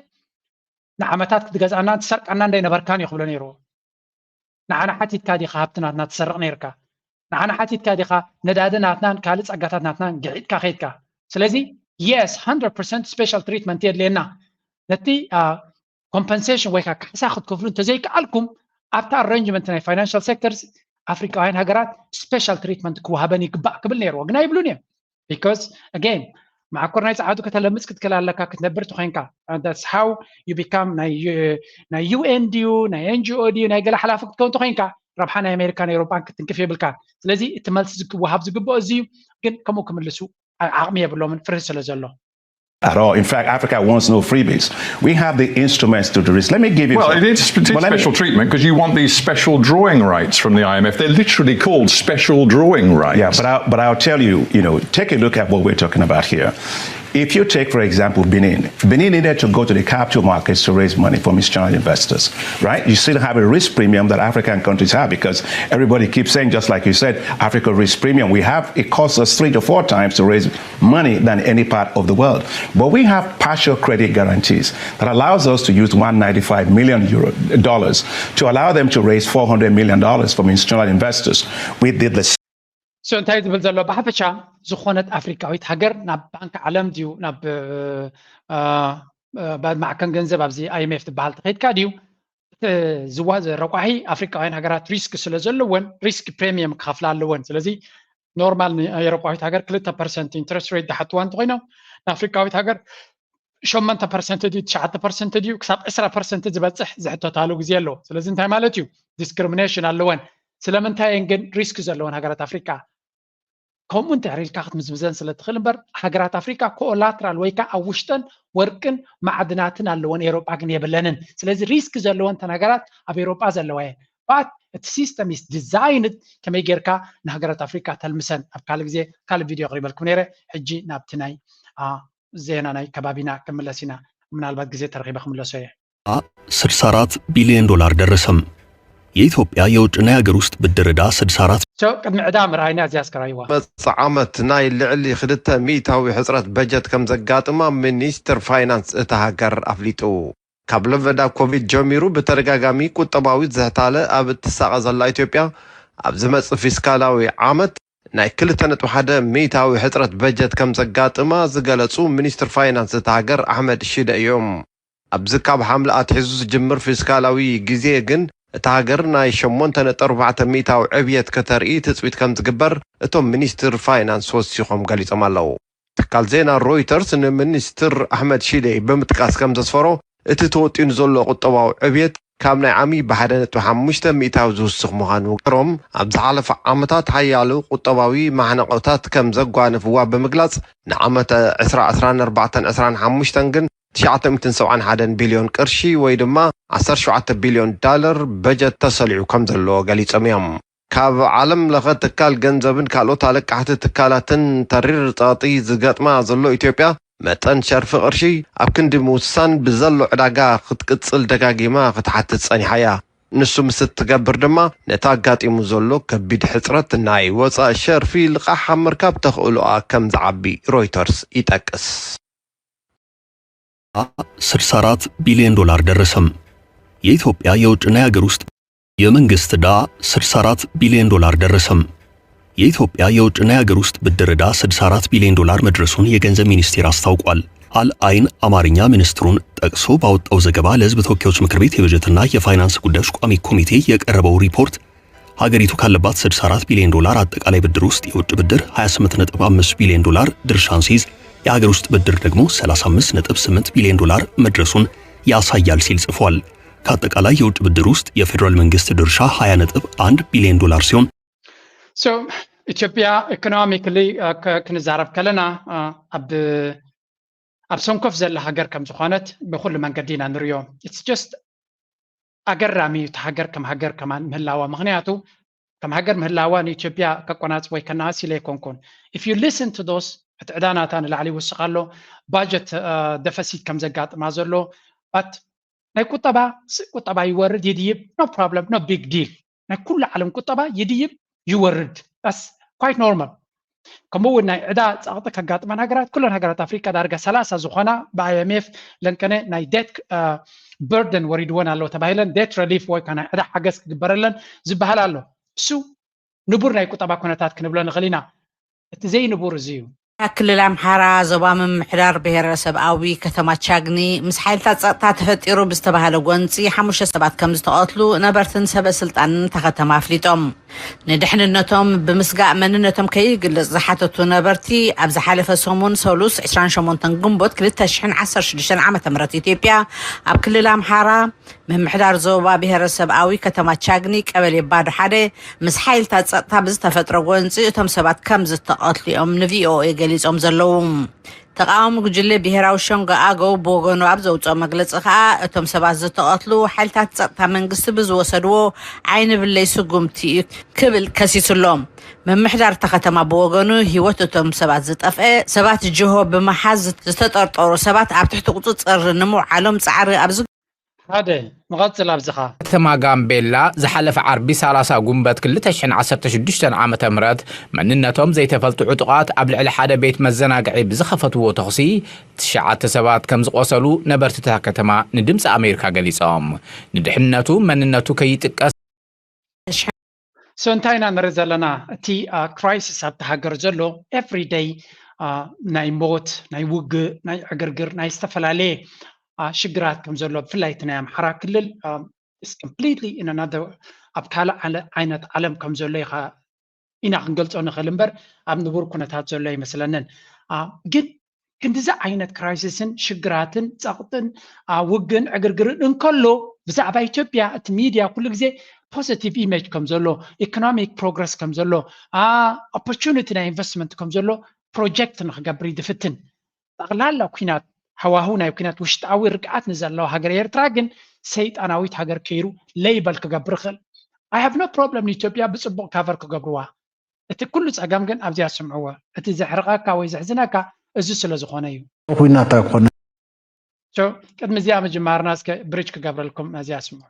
ንዓመታት ክትገዝኣናን ትሰርቀና እንዳይነበርካን ይክብሎ ነይርዎ። ንዓና ሓቲትካ ዲኻ ሃብቲ ናትና ትሰርቕ ነይርካ? ንዓና ሓቲትካ ዲኻ ነዳዲ ናትናን ካልእ ጸጋታት ናትናን ግሒጥካ ከይድካ? ስለዚ yes hundred percent special treatment የድልየና። ነቲ ኮምፐንሴሽን ወይ ከዓ ካሕሳ ክትከፍሉ እንተዘይከኣልኩም ኣብቲ ኣረንጅመንት ናይ ፋይናንሻል ሴክተርስ ኣፍሪካውያን ሃገራት ስፔሻል ትሪትመንት ክወሃበን ይግባእ ክብል ነይርዎ፣ ግን ኣይብሉን እዮም። Because again መዓኮር ናይ ጸዓዱ ከተለምጽ ክትክእል ኣለካ ክትነብር ተኮይንካ። That's how you become ናይ ዩ- ናይ ዩኤን ድዩ ናይ ኤንጂኦ ድዩ ናይ ገለ ሓላፊ ክትከውን ተኮይንካ ረብሓ ናይ ኣሜሪካን ኤውሮጳን ክትንክፍ የብልካን። ስለዚ እቲ መልሲ ዝወሃብ ዝግብኦ እዚ እዩ። ግን ከምኡ ክምልሱ ዓ- ዓቕሚ የብሎምን ፍርሂ ስለ ዘሎ። At all. In fact, Africa wants no freebies. We have the instruments to do this. Let me give you. Well, some- it is, it is but let me- special treatment because you want these special drawing rights from the I M F. They're literally called special drawing rights. Yeah, but I, but I'll tell you, you know, take a look at what we're talking about here. If you take, for example, Benin, Benin needed to go to the capital markets to raise money from external investors, right? You still have a risk premium that African countries have because everybody keeps saying, just like you said, Africa risk premium. We have it costs us three to four times to raise money than any part of the world. But we have partial credit guarantees that allows us to use one ninety-five million euro dollars to allow them to raise four hundred million dollars from external investors. We did the So እንታይ ዝብል ዘሎ ብሓፈሻ ዝኾነት ኣፍሪካዊት ሃገር ናብ ባንክ ዓለም ድዩ ናብ እ፣ እ፣ እ፣ ማዕከን ገንዘብ ኣብዚ ኣይኤምኤፍ ዝበሃል ተኸይድካ ድዩ እቲ ዝዋ ረቋሒ ኣፍሪካውያን ሃገራት ሪስክ ስለ ዘለወን ሪስክ ፕሬሚየም ክኸፍላ ኣለወን። ስለዚ ኖርማል ንኤሮጳዊት ሃገር ክልተ ፐርሰንት ኢንትረስት ሬት ዝሓትዋ እንተኮይኖም ንኣፍሪካዊት ሃገር ሸሞንተ ፐርሰንት ድዩ ትሽዓተ ፐርሰንት ድዩ ክሳብ ዕስራ ፐርሰንት ዝበፅሕ ዝሕተታሉ ግዜ ኣለዎ። ስለዚ እንታይ ማለት እዩ? ዲስክሪሚኔሽን ኣለወን። ስለምንታይ እየን ግን ሪስክ ዘለወን ሃገራት ኣፍሪካ? ከምኡ እንተሕሪልካ ክትምዝምዘን ስለ ትኽእል እምበር ሃገራት ኣፍሪካ ኮላትራል ወይ ከዓ ኣብ ውሽጠን ወርቅን ማዕድናትን ኣለወን፣ ኤሮጳ ግን የብለንን። ስለዚ ሪስክ ዘለወን ተን ሃገራት ኣብ ኤሮጳ ዘለዋ እየን። But እቲ ሲስተም is designed ከመይ ጌርካ ንሃገራት ኣፍሪካ ተልምሰን ኣብ ካልእ ግዜ ካልእ ቪድዮ ኣቕሪበልኩም ነይረ። ሕጂ ናብቲ ናይ ዜና ናይ ከባቢና ክምለስ ኢና። ምናልባት ግዜ ተረኺበ ክምለሶ እየ። ስድሳ ኣራት ቢልዮን ዶላር ደረሰም። የኢትዮጵያ የውጭና የሀገር ውስጥ ብድር ዕዳ ስድሳ ኣራት So ቅድሚ ዕዳ ምርኣይና እዚያ ኣስከራይዋ መጽ ዓመት ናይ ልዕሊ ክልተ ሚእታዊ ሕጽረት በጀት ከም ዘጋጥማ ሚኒስትር ፋይናንስ እታ ሃገር ኣፍሊጡ። ካብ ለበዳ ኮቪድ ጀሚሩ ብተደጋጋሚ ቁጠባዊ ዝሕታለ ኣብ እትሳቐ ዘላ ኢትዮጵያ ኣብ ዝመጽእ ፊስካላዊ ዓመት ናይ ክልተ ነጥቢ ሓደ ሚእታዊ ሕጽረት በጀት ከም ዘጋጥማ ዝገለጹ ሚኒስትር ፋይናንስ እታ ሃገር ኣሕመድ ሽደ እዮም። ኣብዚ ካብ ሓምለ ኣትሒዙ ዝጅምር ፊስካላዊ ግዜ ግን እታ ሃገር ናይ ሸሞንተ ነጥቢ ኣርባዕተ ሚእታዊ ዕብየት ከተርኢ ትጽቢት ከም ዝግበር እቶም ሚኒስትር ፋይናንስ ወሲኾም ገሊጾም ኣለዉ። ትካል ዜና ሮይተርስ ንሚኒስትር ኣሕመድ ሺዴ ብምጥቃስ ከም ዘስፈሮ እቲ ተወጢኑ ዘሎ ቁጠባዊ ዕብየት ካብ ናይ ዓሚ ብሓደ ነጥቢ ሓሙሽተ ሚእታዊ ዝውስኽ ምዃኑ ገሮም ኣብ ዝሓለፈ ዓመታት ሓያሉ ቁጠባዊ ማሕነቆታት ከም ዘጓነፍዋ ብምግላጽ ንዓመተ ዕስራ ዕስራን ኣርባዕተን ዕስራን ሓሙሽተን ግን ትሽዓተ ሚእትን ሰብዓን ሓደን ቢልዮን ቅርሺ ወይ ድማ ዓሰርተ ሸውዓተ ቢልዮን ዳለር በጀት ተሰሊዑ ከም ዘሎ ገሊጾም እዮም። ካብ ዓለም ለኸ ትካል ገንዘብን ካልኦት ኣለቃሕቲ ትካላትን ተሪር ጸቕጢ ዝገጥማ ዘሎ ኢትዮጵያ መጠን ሸርፊ ቅርሺ ኣብ ክንዲ ምውሳን ብዘሎ ዕዳጋ ክትቅጽል ደጋጊማ ክትሓትት ጸኒሓ እያ። ንሱ ምስ እትገብር ድማ ነቲ ኣጋጢሙ ዘሎ ከቢድ ሕጽረት ናይ ወጻኢ ሸርፊ ልቓሕ ኣብ ምርካብ ተኽእሎኣ ከም ዝዓቢ ሮይተርስ ይጠቅስ። ስልሳ አራት ቢሊዮን ዶላር ደረሰም። የኢትዮጵያ የውጭና የሀገር ውስጥ የመንግስት ዕዳ ስልሳ አራት ቢሊዮን ዶላር ደረሰም። የኢትዮጵያ የውጭና የሀገር ውስጥ ብድር ዕዳ ስልሳ አራት ቢሊዮን ዶላር መድረሱን የገንዘብ ሚኒስቴር አስታውቋል። አል አይን አማርኛ ሚኒስትሩን ጠቅሶ ባወጣው ዘገባ ለህዝብ ተወካዮች ምክር ቤት የበጀትና የፋይናንስ ጉዳዮች ቋሚ ኮሚቴ የቀረበው ሪፖርት ሀገሪቱ ካለባት ስልሳ አራት ቢሊዮን ዶላር አጠቃላይ ብድር ውስጥ የውጭ ብድር ሃያ ስምንት ነጥብ አምስት ቢሊዮን ዶላር ድርሻን ሲይዝ የሀገር ውስጥ ብድር ደግሞ ሰላሳ አምስት ነጥብ ስምንት ቢሊዮን ዶላር መድረሱን ያሳያል ሲል ጽፏል። ከአጠቃላይ የውጭ ብድር ውስጥ የፌዴራል መንግስት ድርሻ ሃያ ነጥብ አንድ ቢሊዮን ዶላር ሲሆን So ኢትዮጵያ ኢኮኖሚክሊ ክንዛረብ ከለና ኣብ ኣብ ሰንኮፍ ዘላ ሃገር ከም ዝኾነት ብኩሉ መንገዲ ኢና ንሪኦ። It's just ኣገራሚ እዩ እቲ ሃገር ከም ሃገር ከማን ምህላዋ። ምኽንያቱ ከም ሃገር ምህላዋ ንኢትዮጵያ ከቆናጽብ ወይ ከነኣስ ኢለ ኣይኮንኩን። If you listen to those እቲ ዕዳ ናታ ንላዕሊ ይውስኽ ኣሎ፣ ባጀት ደፈሲት ከም ዘጋጥማ ዘሎ but ናይ ቁጠባ ቁጠባ ይወርድ ይድይብ no problem no big deal። ናይ ኩሉ ዓለም ቁጠባ ይድይብ ይወርድ that's quite normal። ከምኡ እውን ናይ ዕዳ ጸቕጢ ከጋጥመን ሃገራት ኩለን ሃገራት ኣፍሪቃ ዳርጋ ሰላሳ ዝኾና ብ IMF ለንቀነ ናይ debt burden ወሪድወን ኣለዎ ተባሂለን debt relief ወይ ከዓ ናይ ዕዳ ሓገዝ ክግበረለን ዝበሃል ኣሎ። እሱ ንቡር ናይ ቁጠባ ኩነታት ክንብሎ ንኽእል ኢና። እቲ ዘይንቡር እዚ እዩ። ክልል ኣምሓራ ዞባ ምምሕዳር ብሄረሰብ ኣዊ ከተማ ቻግኒ ምስ ሓይልታት ጸጥታ ተፈጢሩ ብዝተባሃለ ጎንፂ ሓሙሽተ ሰባት ከም ዝተቐትሉ ነበርትን ሰበ ስልጣንን እታ ከተማ ኣፍሊጦም። ንድሕንነቶም ብምስጋእ መንነቶም ከይግለፅ ዝሓተቱ ነበርቲ ኣብ ዝሓለፈ ሰሙን ሰሉስ ዕስራን ሸሞንተን ግንቦት ክልተ ሽሕን ዓሰርተ ሽዱሽተን ዓመተ ምህረት ኢትዮጵያ ኣብ ክልል ኣምሓራ ምምሕዳር ዞባ ብሄረሰብ ኣዊ ከተማ ቻግኒ ቀበሌ ባዶ ሓደ ምስ ሓይልታት ጸጥታ ብዝተፈጥረ ጎንፂ እቶም ሰባት ከም ዝተቐትሉ እዮም ንቪኦኤ ገሊጾም ዘለዉ። ተቃዋሚ ጉጅለ ብሄራዊ ሸንጎ ኣገው ብወገኑ ኣብ ዘውፅኦ መግለፂ ከዓ እቶም ሰባት ዝተቐትሉ ሓይልታት ጸጥታ መንግስቲ ብዝወሰድዎ ዓይኒ ብለይ ስጉምቲ እዩ ክብል ከሲሱ ኣሎ። ምምሕዳር እታ ከተማ ብወገኑ ህይወት እቶም ሰባት ዝጠፍአ ሰባት ጅሆ ብምሓዝ ዝተጠርጠሩ ሰባት ኣብ ትሕቲ ቁፅፅር ንምውዓሎም ፃዕሪ ኣብ ሓደ ንቐጽል ኣብዚኻ። ከተማ ጋምቤላ ዝሓለፈ ዓርቢ ሰላሳ ጉንበት ክልተ ሽሕን ዓሰርተ ሽዱሽተን ዓመተ ምህረት መንነቶም ዘይተፈልጡ ዕጡቓት ኣብ ልዕሊ ሓደ ቤት መዘናግዒ ብዝኸፈትዎ ተኹሲ ትሽዓተ ሰባት ከም ዝቖሰሉ ነበርቲ እታ ከተማ ንድምፂ ኣሜሪካ ገሊፆም። ንድሕንነቱ መንነቱ ከይጥቀስ So እንታይ ኢና ንርኢ ዘለና? እቲ ክራይሲስ ኣብቲ ሃገር ዘሎ every day ናይ ሞት፣ ናይ ውግእ፣ ናይ ዕግርግር፣ ናይ ዝተፈላለየ ሽግራት ከም ዘሎ ብፍላይ እቲ ናይ ኣምሓራ ክልል is completely in another ኣብ ካልእ ዓይነት ዓለም ከም ዘሎ ኢኻ ኢና ክንገልፆ ንኽእል እምበር ኣብ ንቡር ኩነታት ዘሎ ኣይመስለንን። ግን ክንድዚ ዓይነት ክራይሲስን ሽግራትን ፀቕጥን ውግእን ዕግርግርን እንከሎ ብዛዕባ ኢትዮጵያ እቲ ሚድያ ኩሉ ግዜ positive image ከም ዘሎ economic progress ከም ዘሎ opportunity ናይ investment ከም ዘሎ project ንክገብር እዩ ዝፍትን። ጠቕላላ ኩናት ሃዋህው ናይ ኩናት ውሽጣዊ ርግኣት ንዘለዋ ሃገር ኤርትራ ግን ሰይጣናዊት ሃገር ከይሩ label ክገብር ይኽእል። I have no problem ንኢትዮጵያ ብፅቡቕ cover ክገብርዋ። እቲ ኩሉ ፀገም ግን ኣብዚኣ ስምዕዎ። እቲ ዘሕርቐካ ወይ ዘሕዝነካ እዚ ስለ ዝኾነ እዩ። ኩናት ኣይኮነ። So ቅድሚ እዚኣ ምጅማርና እስከ bridge ክገብረልኩም ነዚኣ ስምዑ።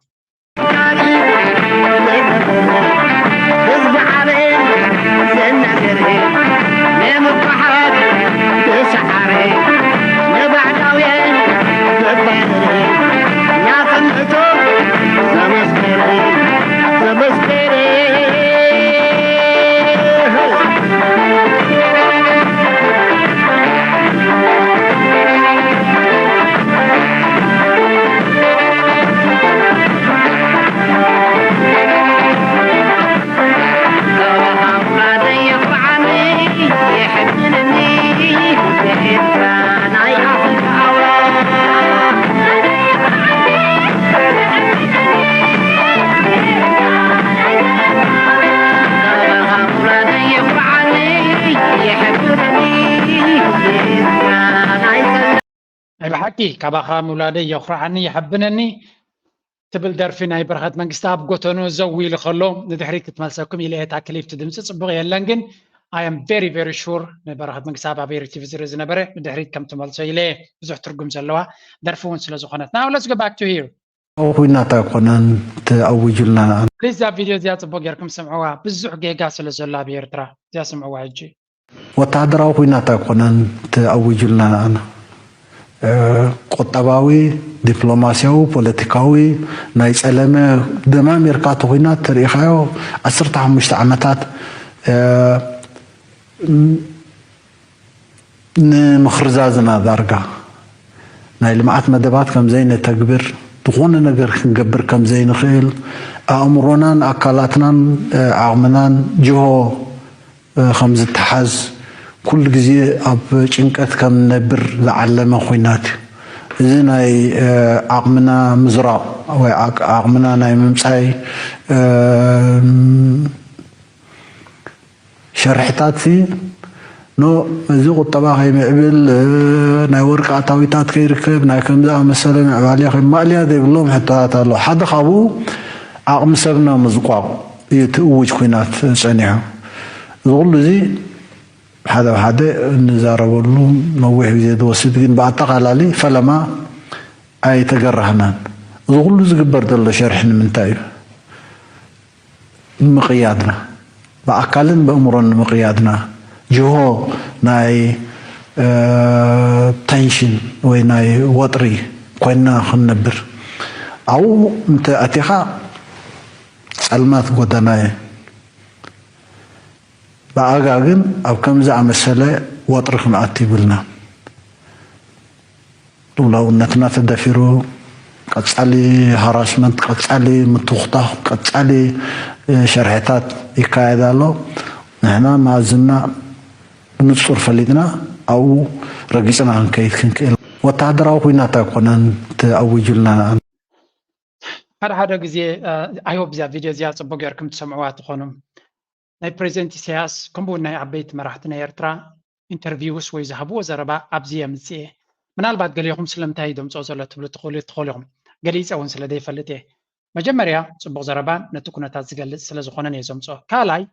ናይ ብሓቂ ካባኻ ምውላደይ የኹርዓኒ የሐብነኒ ትብል ደርፊ ናይ በረኸት መንግስቲ ኣብ ጎተኑ ዘው ኢሉ ከሎ ንድሕሪት ክትመልሰኩም ኢለ እየ። እታ ክሊፕ ድምፂ ፅቡቕ የለን ግን I am very very sure ንበረኸት መንግስቲ ኣብ ኣቤሪ ቲቪ ዝርኢ ዝነበረ ንድሕሪት ከም ትመልሶ ኢለ እየ። ብዙሕ ትርጉም ዘለዋ ደርፊ እውን ስለ ዝኾነት። Now let's go back to here. ኩናት ኣይኮነን ተኣዊጁልና። ፕሊዝ እዛ ቪድዮ እዚኣ ፅቡቅ ጌርኩም ስምዕዋ። ብዙሕ ጌጋ ስለ ዘሎ ኣብ ኤርትራ እዚኣ ስምዕዋ ሕጂ። ወታደራዊ ኩናት ኣይኮነን ተኣዊጁልና። ቁጠባዊ፣ ዲፕሎማስያዊ፣ ፖለቲካዊ ናይ ጸለመ ደማሚርካ እቲ ኩናት ተሪኢኻዮ ዓሰርተ ሓሙሽተ ዓመታት ንምኽርዛዝና ዳርጋ ናይ ልምዓት መደባት ከም ዘይነተግብር፣ ዝኾነ ነገር ክንገብር ከም ዘይንኽእል፣ ኣእምሮናን ኣካላትናን ዓቕምናን ጅሆ ከም ዝተሓዝ፣ ኩሉ ግዜ ኣብ ጭንቀት ከም ንነብር ዝዓለመ ኩናት እዩ። እዚ ናይ ዓቕምና ምዝራቕ ወይ ዓቕምና ናይ ምምጻይ ሸርሕታት ሲ ኖ እዚ ቁጠባ ከይምዕብል፣ ናይ ወርቂ ኣታዊታት ከይርከብ፣ ናይ ከምዚ ኣመሰለ ምዕባለ ከይማእልያ ዘይብሎም ሕቶታት ኣሎ። ሓደ ካብኡ ዓቕሚ ሰብና ምዝቋቕ እዩ እቲ እውጅ ኩናት ጸኒሑ። እዚ ኩሉ እዚ ሓደ ሓደ እንዛረበሉ ነዊሕ ግዜ ዝወስድ፣ ግን ብኣጠቓላሊ ፈለማ ኣይተገራህናን። እዚ ኩሉ ዝግበር ዘሎ ሸርሒ ንምንታይ እዩ? ንምቕያድና፣ ብኣካልን ብእምሮን ንምቕያድና፣ ጅሆ ናይ ተንሽን ወይ ናይ ወጥሪ ኮይና ክንነብር፣ ኣብኡ እንተ ኣቲኻ ጸልማት ጎደና እየ። ብኣጋ ግን ኣብ ከምዚ ኣመሰለ ወጥሪ ክንኣቱ ይብልና። ልውላውነትና ተደፊሩ፣ ቀጻሊ ሃራስመንት፣ ቀጻሊ ምትኹታኽ፣ ቀጻሊ ሸርሕታት ይካየድ ኣሎ። ንሕና መኣዝንና ብንጹር ፈሊጥና ኣብኡ ረጊጽና ክንከይድ ክንክእል። ወተሃደራዊ ኩናት ኣይኮነን ተኣዊጁልና። ሓደ ሓደ ግዜ ኣይሆፕ እዚኣ ቪድዮ እዚኣ ጽቡቅ ጌርኩም ትሰምዕዋ ትኾኑ። ናይ ፕሬዚደንት ኢሳያስ ከምኡ እውን ናይ ዓበይቲ መራሕቲ ናይ ኤርትራ ኢንተርቪውስ ወይ ዝሃብዎ ዘረባ ኣብዚ የምጽእ እየ። ምናልባት ገሊኹም ስለምንታይ እዩ ዘምጽኦ ዘሎ ትብሉ ትኽእሉ ትኽእሉ ኢኹም። ገሊጸ እውን ስለ ዘይፈልጥ እየ። መጀመርያ ጽቡቕ ዘረባን ነቲ ኩነታት ዝገልጽ ስለ ዝኾነን እየ ዘምጽኦ። ካልኣይ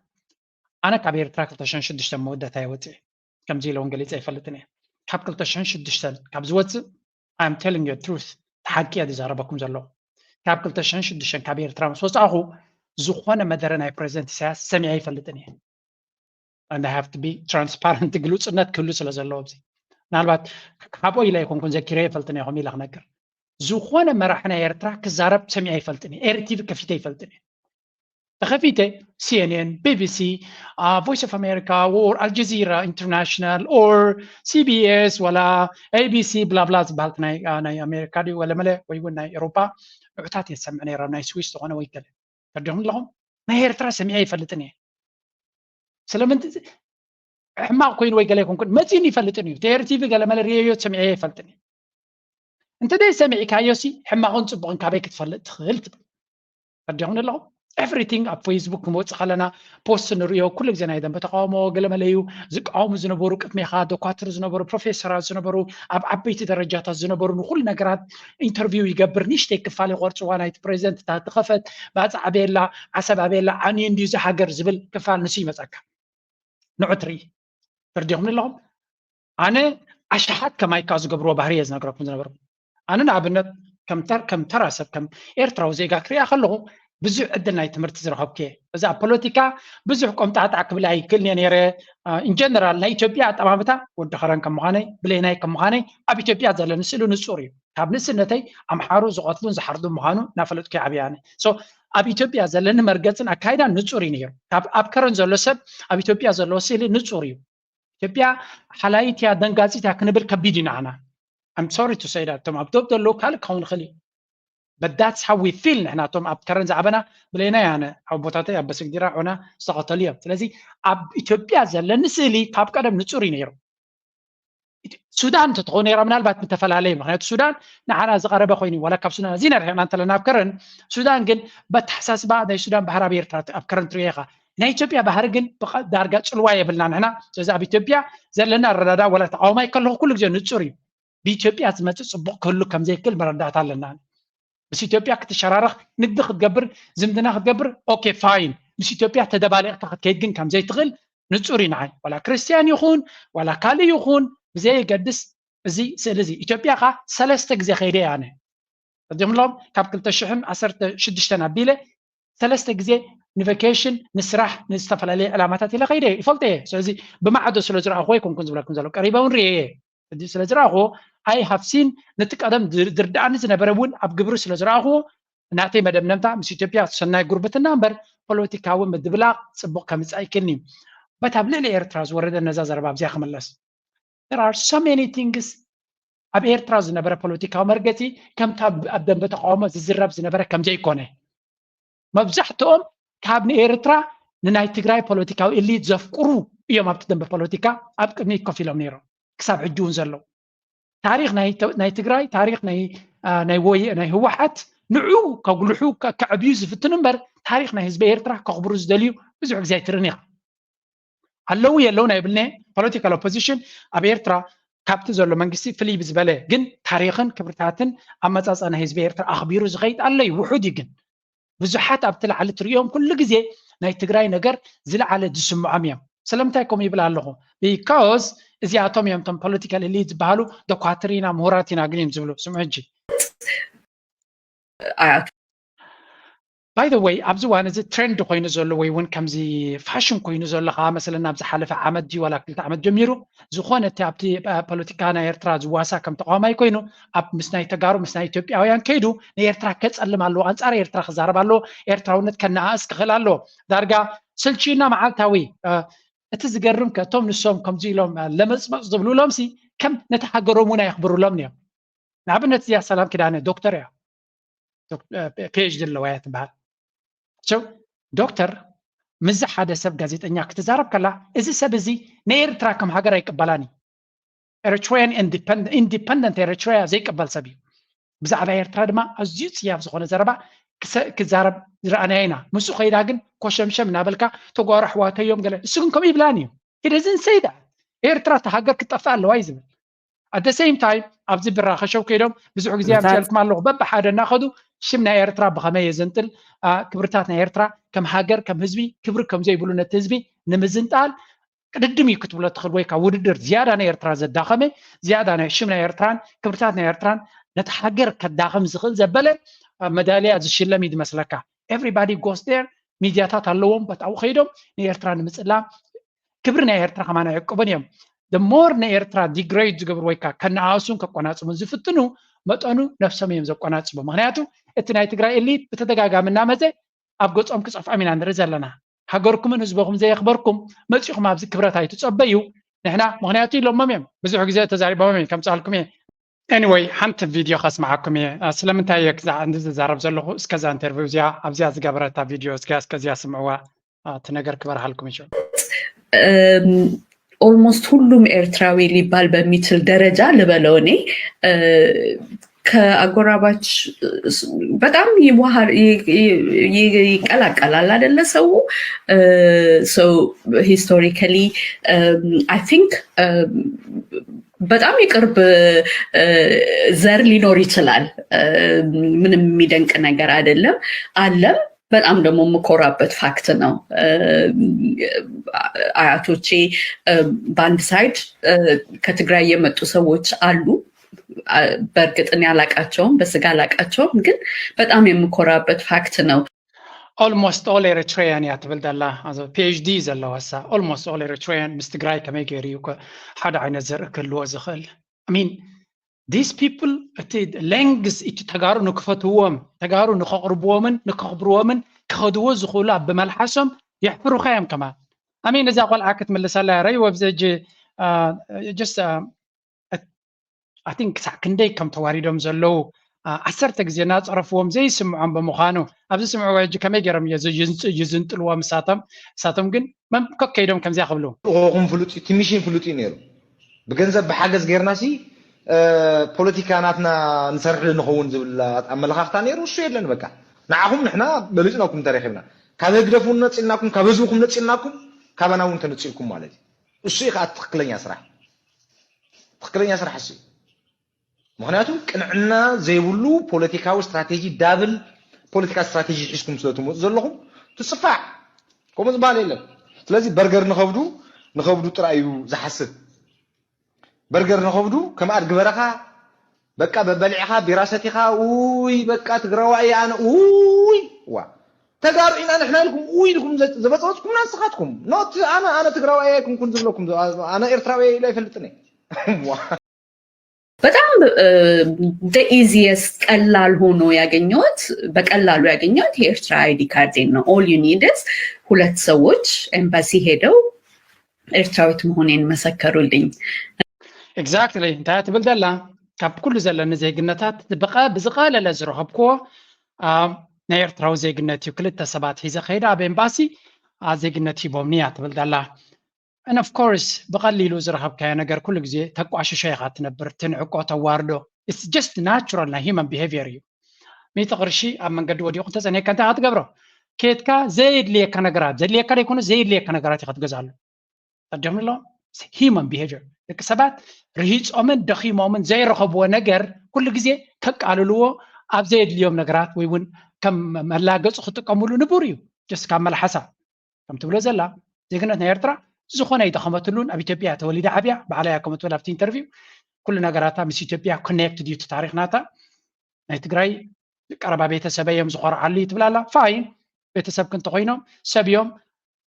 ኣነ ካብ ኤርትራ ክልተ ሽሕን ሽዱሽተ መወዳእታ እየ ወጽእ። ከምዚ ኢለ እውን ገሊጸ ኣይፈልጥን እየ። ካብ ክልተ ሽሕን ሽዱሽተን ካብ ዝወጽእ I'm telling you truth ሓቂ እየ ዝዛረበኩም ዘለኹ። ካብ ክልተ ሽሕን ሽዱሽተን ካብ ኤርትራ ምስ ወጻእኹ ዝኾነ መደረ ናይ ፕሬዚደንት ኢሳያስ ሰሚዐ ኣይፈልጥን እየ። And I have to be transparent ግሉጽነት ክህሉ ስለ ዘለዎ ኣብዚ ምናልባት ካብኦ ኢለ ኣይኮንኩን ዘኪረ ኣይፈልጥን እየ ከምኡ ኢለ ክነግር ዝኾነ መራሒ ናይ ኤርትራ ክዛረብ ሰሚዐ ኣይፈልጥን እየ። ኤርቲቪ ከፊተ ኣይፈልጥን እየ። ተኸፊተ ሲኤንኤን፣ ቢቢሲ፣ ቮይስ ኦፍ ኣሜሪካ or ኣልጀዚራ ኢንተርናሽናል or ሲቢኤስ ወላ ኤቢሲ ብላብላ ዝበሃል ናይ ኣሜሪካ ድዩ ወለመለ ወይ እውን ናይ ኤሮፓ ንዑታት እየ ዝሰምዕ ነይረ ናይ ስዊስ ዝኾነ ወይ ገለ ተርዲኹም ኣለኹም። ናይ ኤርትራ ሰሚዐ ኣይፈልጥን እየ። ስለምንት ሕማቕ ኮይኑ ወይ ገለ ኣይኮንኩን መፂኡን ይፈልጥን እዩ። ቴርቲቪ ገለመለ ሪዮዮ ሰሚዐ ኣይፈልጥን እየ። እንተ ደይ ሰሚዕካዮ ሲ ሕማቕን ጽቡቕን ካበይ ክትፈልጥ ትኽእል ትብል። ተርዲኹም ኣለኹም። ኤቭሪቲንግ ኣብ ፌስቡክ ክንወፅእ ከለና ፖስት ንሪኦ ኩሉ ግዜ ናይ ደንበ ተቃውሞ ገለመለ እዩ። ዝቃወሙ ዝነበሩ ቅድሜኻ ዶኳትር ዝነበሩ ፕሮፌሰራት ዝነበሩ ኣብ ዓበይቲ ደረጃታት ዝነበሩ ንኩሉ ነገራት ኢንተርቪው ይገብር። ንእሽተይ ክፋል ይቆርፅዋ ናይቲ ፕሬዚደንት እታ ትኸፈት ባፅዕ ኣበየላ ዓሰብ ኣበየላ ዓንዩ እንድዩ እዚ ሃገር ዝብል ክፋል ንሱ ይመፀካ። ንዑ ትርኢ። ተርዲኹም ኣለኹም። ኣነ ኣሽሓት ከማይ ካብ ዝገብርዎ ባህሪ እየ ዝነግረኩም ዝነበርኩ። ኣነ ንኣብነት ከም ተራ ሰብ ከም ኤርትራዊ ዜጋ ክሪኣ ከለኹ ብዙሕ ዕድል ናይ ትምህርቲ ዝረኸብኩ እየ። እዚ ኣብ ፖለቲካ ብዙሕ ቆምጣዕጣዕ ክብል ኣይክእልን እየ ነይረ። ኢንጀነራል ናይ ኢትዮጵያ ኣጠማምታ ወዲ ኸረን ከም ምዃነይ ብሌናይ ከም ምዃነይ ኣብ ኢትዮጵያ ዘለኒ ስእሊ ንጹር እዩ። ካብ ንእስነተይ ኣምሓሩ ዝቐትሉን ዝሓርዱን ምዃኑ እናፈለጥኩ እየ ዓብየ ኣነ። So ኣብ ኢትዮጵያ ዘለኒ መርገጽን ኣካይዳን ንጹር እዩ ነይሩ። ካብ ኣብ ከረን ዘሎ ሰብ ኣብ ኢትዮጵያ ዘለዎ ስእሊ ንጹር እዩ። ኢትዮጵያ ሓላይት እያ ደንጋጺት እያ ክንብል ከቢድ እዩ ንዓና። I'm sorry to say that እቶም ኣብ ዶብ ዘለዉ ካልእ ክኸውን ይኽእል እዩ። But that's how we feel ንሕና እቶም ኣብ ከረን ዝዓበና ብሌናይ ኣነ ኣቦታተይ ኣብ በስግዲራ ዑና ዝተቐተሉ እዮም። ስለዚ ኣብ ኢትዮጵያ ዘለኒ ስእሊ ካብ ቀደም ንጹር እዩ ነይሩ። ሱዳን እንተትኾን ነይራ ምናልባት ምተፈላለየ ምክንያቱ ሱዳን ንዓና ዝቐረበ ኮይኑ ዋላ ካብ ሱዳን ኣዚና ርሒቕና እንተለና ኣብ ከረን ሱዳን ግን በተሓሳስባ ናይ ሱዳን ባህሪ ኣብ ኤርትራ ኣብ ከረን ትሪኦ ኢኻ ናይ ኢትዮጵያ ባህሪ ግን ዳርጋ ፅልዋ የብልና ንሕና ስለዚ ኣብ ኢትዮጵያ ዘለና ኣረዳዳ ዋላ ተቃውማይ ከለኹ ኩሉ ግዜ ንፁር እዩ ብኢትዮጵያ ዝመፅእ ፅቡቅ ክህሉ ከምዘይክእል መረዳእታ ኣለና ምስ ኢትዮጵያ ክትሸራረኽ ንግዲ ክትገብር ዝምድና ክትገብር okay fine ምስ ኢትዮጵያ ተደባሊቕካ ክትከይድ ግን ከምዘይትኽእል ንፁር እዩ ንዓይ ዋላ ክርስትያን ይኹን ዋላ ካልእ ይኹን ብዘየገድስ እዚ ስእሊ እዚ ኢትዮጵያ ኸዓ ሰለስተ ግዜ ከይደ እየ ኣነ ፈዲኹምሎም ካብ ክልተ ሽሕን ዓሰርተ ሽዱሽተን ኣቢለ ሰለስተ ግዜ ንቨኬሽን ንስራሕ ንዝተፈላለየ ዕላማታት ኢለ ከይደ ይፈልጠ እየ። ስለዚ ብማዕዶ ስለ ዝረኣኹ ኣይኮንኩን ዝብለኩም ዘሎ ቀሪበ እውን ርኤ እየ። እዚ ስለ ዝረኣኹ ኣይ ሃፍሲን ነቲ ቀደም ዝርድኣኒ ዝነበረ እውን ኣብ ግብሪ ስለ ዝረኣኹ ናተይ መደምደምታ ምስ ኢትዮጵያ ሰናይ ጉርብትና እምበር ፖለቲካዊ ምድብላቕ ፅቡቕ ከምፅእ ኣይክእልን እዩ። በት ኣብ ልዕሊ ኤርትራ ዝወረደ ነዛ ዘረባ ኣብዚኣ ክምለስ there are so many things ኣብ ኤርትራ ዝነበረ ፖለቲካዊ መርገፂ ከምታ ኣብ ደንበ ተቃውሞ ዝዝረብ ዝነበረ ከምዘይኮነ መብዛሕትኦም ካብ ንኤርትራ ንናይ ትግራይ ፖለቲካዊ ኢሊት ዘፍቅሩ እዮም ኣብቲ ደንበ ፖለቲካ ኣብ ቅድሚት ኮፍ ኢሎም ነይሮም ክሳብ ሕጂ እውን ዘለዉ ታሪኽ ናይ ትግራይ ታሪኽ ናይ ህወሓት ንዑ ከጉልሑ ከዕብዩ ዝፍትኑ እምበር ታሪኽ ናይ ህዝቢ ኤርትራ ከኽብሩ ዝደልዩ ብዙሕ ግዜ ኣይትርእን ኢኻ ኣለዉ የለውን ኣይብልነ political opposition ኣብ ኤርትራ ካብቲ ዘሎ መንግስቲ ፍልይ ብዝበለ ግን ታሪኽን ክብርታትን ኣመፃፅኣ ናይ ህዝቢ ኤርትራ ኣኽቢሩ ዝኸይድ ኣሎ እዩ ውሑድ እዩ ግን ብዙሓት ኣብቲ ላዕሊ ትርእዮም ኩሉ ግዜ ናይ ትግራይ ነገር ዝለዓለ ዝስምዖም እዮም ስለምንታይ ከምኡ ይብል ኣለኹ because እዚኣቶም እዮም ቶም political elite ዝበሃሉ ዶኳትር ኢና ምሁራት ኢና ግን እዮም ዝብሉ ስምዑ ሕጂ ኣያቱ by the way ኣብዚ ዋን እዚ ትሬንድ ኮይኑ ዘሎ ወይ እውን ከምዚ ፋሽን ኮይኑ ዘሎ ከዓ መሰለና ኣብ ዝሓለፈ ዓመት ድዩ ዋላ ክልተ ዓመት ጀሚሩ ዝኾነ እቲ ኣብቲ ፖለቲካ ናይ ኤርትራ ዝዋሳ ከም ተቃዋማይ ኮይኑ ኣብ ምስ ናይ ተጋሩ ምስ ናይ ኢትዮጵያውያን ከይዱ ንኤርትራ ከፀልም ኣለዎ ኣንፃር ኤርትራ ክዛረብ ኣለዎ ኤርትራውነት ከነኣእስ ክኽእል ኣለዎ ዳርጋ ስልችና መዓልታዊ እቲ ዝገርም ከቶም ንሶም ከምዚ ኢሎም ለመፅመፅ ዝብሉሎም ሲ ከም ነቲ ሃገሮም እውን ኣየኽብሩሎም እዮም ንኣብነት እዚኣ ሰላም ኪዳነ ዶክተር እያ ፒኤችዲ ኣለዋ እያ ትበሃል ዶክተር ምዚ ሓደ ሰብ ጋዜጠኛ ክትዛረብ ከላ እዚ ሰብ እዚ ንኤርትራ ከም ሃገር ኣይቅበላን እዩ ኤሪትሪያን ኢንዲፐንደንት ኤሪትሪያ ዘይቅበል ሰብ እዩ ብዛዕባ ኤርትራ ድማ ኣዝዩ ፅያፍ ዝኾነ ዘረባ ክዛረብ ዝረኣናያ ኢና ምስኡ ከይዳ ግን ኮሸምሸም እናበልካ ተጓሩ ኣሕዋተዮም ገለ እሱ ግን ከምኡ ይብላን እዩ ሂደዝን ሰይዳ ኤርትራ ተሃገር ክትጠፍእ ኣለዋ እዩ ዝብል ኣደ ሴም ታይም ኣብዚ ብራኸሸው ከይዶም ብዙሕ ግዜ ኣምፅልኩም ኣለኹ በብሓደ እናኸዱ ሽም ናይ ኤርትራ ብኸመይ የዘንጥል ክብርታት ናይ ኤርትራ ከም ሃገር ከም ህዝቢ ክብሪ ከም ዘይብሉ ነቲ ህዝቢ ንምዝንጣል ቅድድም እዩ ክትብሎ ትኽእል ወይ ካብ ውድድር ዝያዳ ናይ ኤርትራ ዘዳኸመ ዝያዳ ናይ ሽም ናይ ኤርትራን ክብርታት ናይ ኤርትራን ነቲ ሃገር ከዳኸም ዝኽእል ዘበለ መዳልያ ዝሽለም እዩ ዝመስለካ everybody goes there ሚድያታት ኣለዎም በታው ከይዶም ንኤርትራ ንምፅላም ክብሪ ናይ ኤርትራ ከማን ኣይዕቅቡን እዮም the more ንኤርትራ degrade ዝገብሩ ወይካ ከነኣሱን ከቆናፅቡን ዝፍትኑ መጠኑ ነብሶም እዮም ዘቆናፅቡ ምክንያቱ እቲ ናይ ትግራይ elite ብተደጋጋሚ እናመፀ ኣብ ገፆም ክፀፍዖም ኢና ንርኢ ዘለና ሃገርኩምን ህዝበኹም ዘየኽበርኩም መፂኹም ኣብዚ ክብረት ኣይትፀበዩ ንሕና ምክንያቱ ኢሎሞም እዮም ብዙሕ ግዜ ተዛሪቦም እዮም ከምፅኣልኩም እየ anyway ሓንቲ ቪድዮ ከስምዓኩም እየ ስለምንታይ እየ ክዛዕ እንዲ ዝዛረብ ዘለኹ እስከዛ ኢንተርቪው እዚኣ ኣብዚኣ ዝገበረታ ቪድዮ እስከ እስከዚኣ ስምዕዋ እቲ ነገር ክበርሃልኩም ይችል almost ሁሉም ኤርትራዊ ሊባል በሚችል ደረጃ ልበለው እኔ ከአጎራባች በጣም ይዋሃር ይቀላቀላል አደለ ሰው so historically I think በጣም የቅርብ ዘር ሊኖር ይችላል ምንም የሚደንቅ ነገር አይደለም አለም በጣም ደግሞ የምኮራበት fact ነው አያቶቼ በአንድ side ከትግራይ የመጡ ሰዎች አሉ በእርግጥ እኔ አላቃቸውም በስጋ አላቃቸውም ግን በጣም የምኮራበት fact ነው almost all Eritrean እያ ትብል ዘላ PhD ዘለዋ ሳ almost all Eritrean ምስ ትግራይ ከመይ ገይሩ እዩ ሓደ ዓይነት ዘርኢ ክህልዎ ዝኽእል I mean these people እቲ length እቲ ተጋሩ ንክፈትዎም ተጋሩ ንከቕርብዎምን ንከኽብርዎምን ክኸድዎ ዝኽእሉ ኣብ ብመልሓሶም የሕፍሩኻ እዮም ከማን I mean እዛ ቆልዓ ክትምልሰላ ረይ ወብዚ ሕጂ just I think ክሳዕ ክንደይ ከም ተዋሪዶም ዘለዉ ዓሰርተ ግዜ እናፀረፍዎም ዘይስምዖም ብምዃኑ ኣብዚ ስምዕዎ ሕጂ ከመይ ገይሮም ይዝንጥልዎ ምሳቶም እሳቶም ግን መንኮክ ከይዶም ከምዚያ ክብሉ ኹም ፍሉጥ እዩ ትሚሽን ፍሉጥ እዩ ነይሩ ብገንዘብ ብሓገዝ ገይርና ሲ ፖለቲካ ናትና ንሰርሕ ንኸውን ዝብል ኣመለኻኽታ ነይሩ እሱ የለን በቃ ንዓኹም ንሕና በሊፅናኩም ተረኪብና ካብ ህግደፍ እውን ነፂልናኩም ካብ ህዝብኩም ነፂልናኩም ካባና እውን ተነፂልኩም ማለት እዩ እሱ እዩ ከዓ ትክክለኛ ስራሕ ትክክለኛ ስራሕ እሱ ምክንያቱ ቅንዕና ዘይብሉ ፖለቲካዊ ስትራቴጂ ዳብል ፖለቲካ ስትራቴጂ ሒዝኩም ስለ ትመፁ ዘለኹም ትፅፋዕ ከምኡ ዝበሃል የለን ስለዚ በርገር ንኸብዱ ንኸብዱ ጥራይ እዩ ዝሓስብ በርገር ንኸብዱ ከም ኣድጊ በረኻ በቃ በበሊዕኻ ቢራ ሰቲኻ ውይ በቃ ትግራዋይ እየ ኣነ ውይ ዋ ተጋሩ ኢና ንሕና ኢልኩም ውይ ኢልኩም ዘ- ዘበፀበፅኩምና ንስኻትኩም ኖት ኣነ ኣነ ትግራዋይ ኣይኮንኩን ዝብለኩም ዘ- ኣነ ኤርትራዊ ኢለ ኣይፈልጥን እየ ዋ በጣም ኢዚየስት ቀላል ሆኖ ያገኘሁት በቀላሉ ያገኘሁት የኤርትራ አይዲ ካርዴን ነው። All you need is ሁለት ሰዎች ኤምባሲ ሄደው ኤርትራዊት መሆኔን መሰከሩልኝ። Exactly እንታይ ትብል ዘላ ካብ ኩሉ ዘለኒ ዜግነታት ብቐ- ብዝቐለለ ዝረኸብክዎ አ፣ ናይ ኤርትራዊ ዜግነት እዩ። ክልተ ሰባት ሒዘ ከይደ ኣብ ኤምባሲ አ፣ ዜግነት ሂቦምኒ እያ ትብል ዘላ። And of course ብቐሊሉ ዝረኸብካዮ ነገር ኩሉ ግዜ ተቋሽሾ ኢኻ ትነብር፣ ትንዕቆ፣ ተዋርዶ። It's just natural ናይ human behavior እዩ። ሚእቲ ቅርሺ ኣብ መንገዲ ወዲቑ እንተፀኒሕካ እንታይ ኢኻ ትገብሮ? ከድካ ዘየድልየካ ነገራት ዘድልየካ ዘይኮነ ዘየድልየካ ነገራት ኢኻ ትገዝኣሉ። ተደምሎ human behavior ደቂ ሰባት ርሂፆምን ደኺሞምን ዘይረኸብዎ ነገር ኩሉ ግዜ ከቃልልዎ ኣብ ዘየድልዮም ነገራት ወይ እውን ከም መላገፂ ክጥቀምሉ ንቡር እዩ። ጀስት ካብ መልሓሳ ከም ትብሎ ዘላ ዜግነት ናይ ኤርትራ ዝኾነ ይደኸመትሉን ኣብ ኢትዮጵያ ተወሊዳ ዓብያ ባዕላ እያ ከምትብል ኣብቲ ኢንተርቪው ኩሉ ነገራታ ምስ ኢትዮጵያ ኮኔክትድ እዩ እቲ ታሪክ ናታ ናይ ትግራይ ቀረባ ቤተሰበይ እዮም ዝኾርዓሉ እዩ ትብላላ ፋይን ቤተሰብ ክንተ ኮይኖም ሰብ እዮም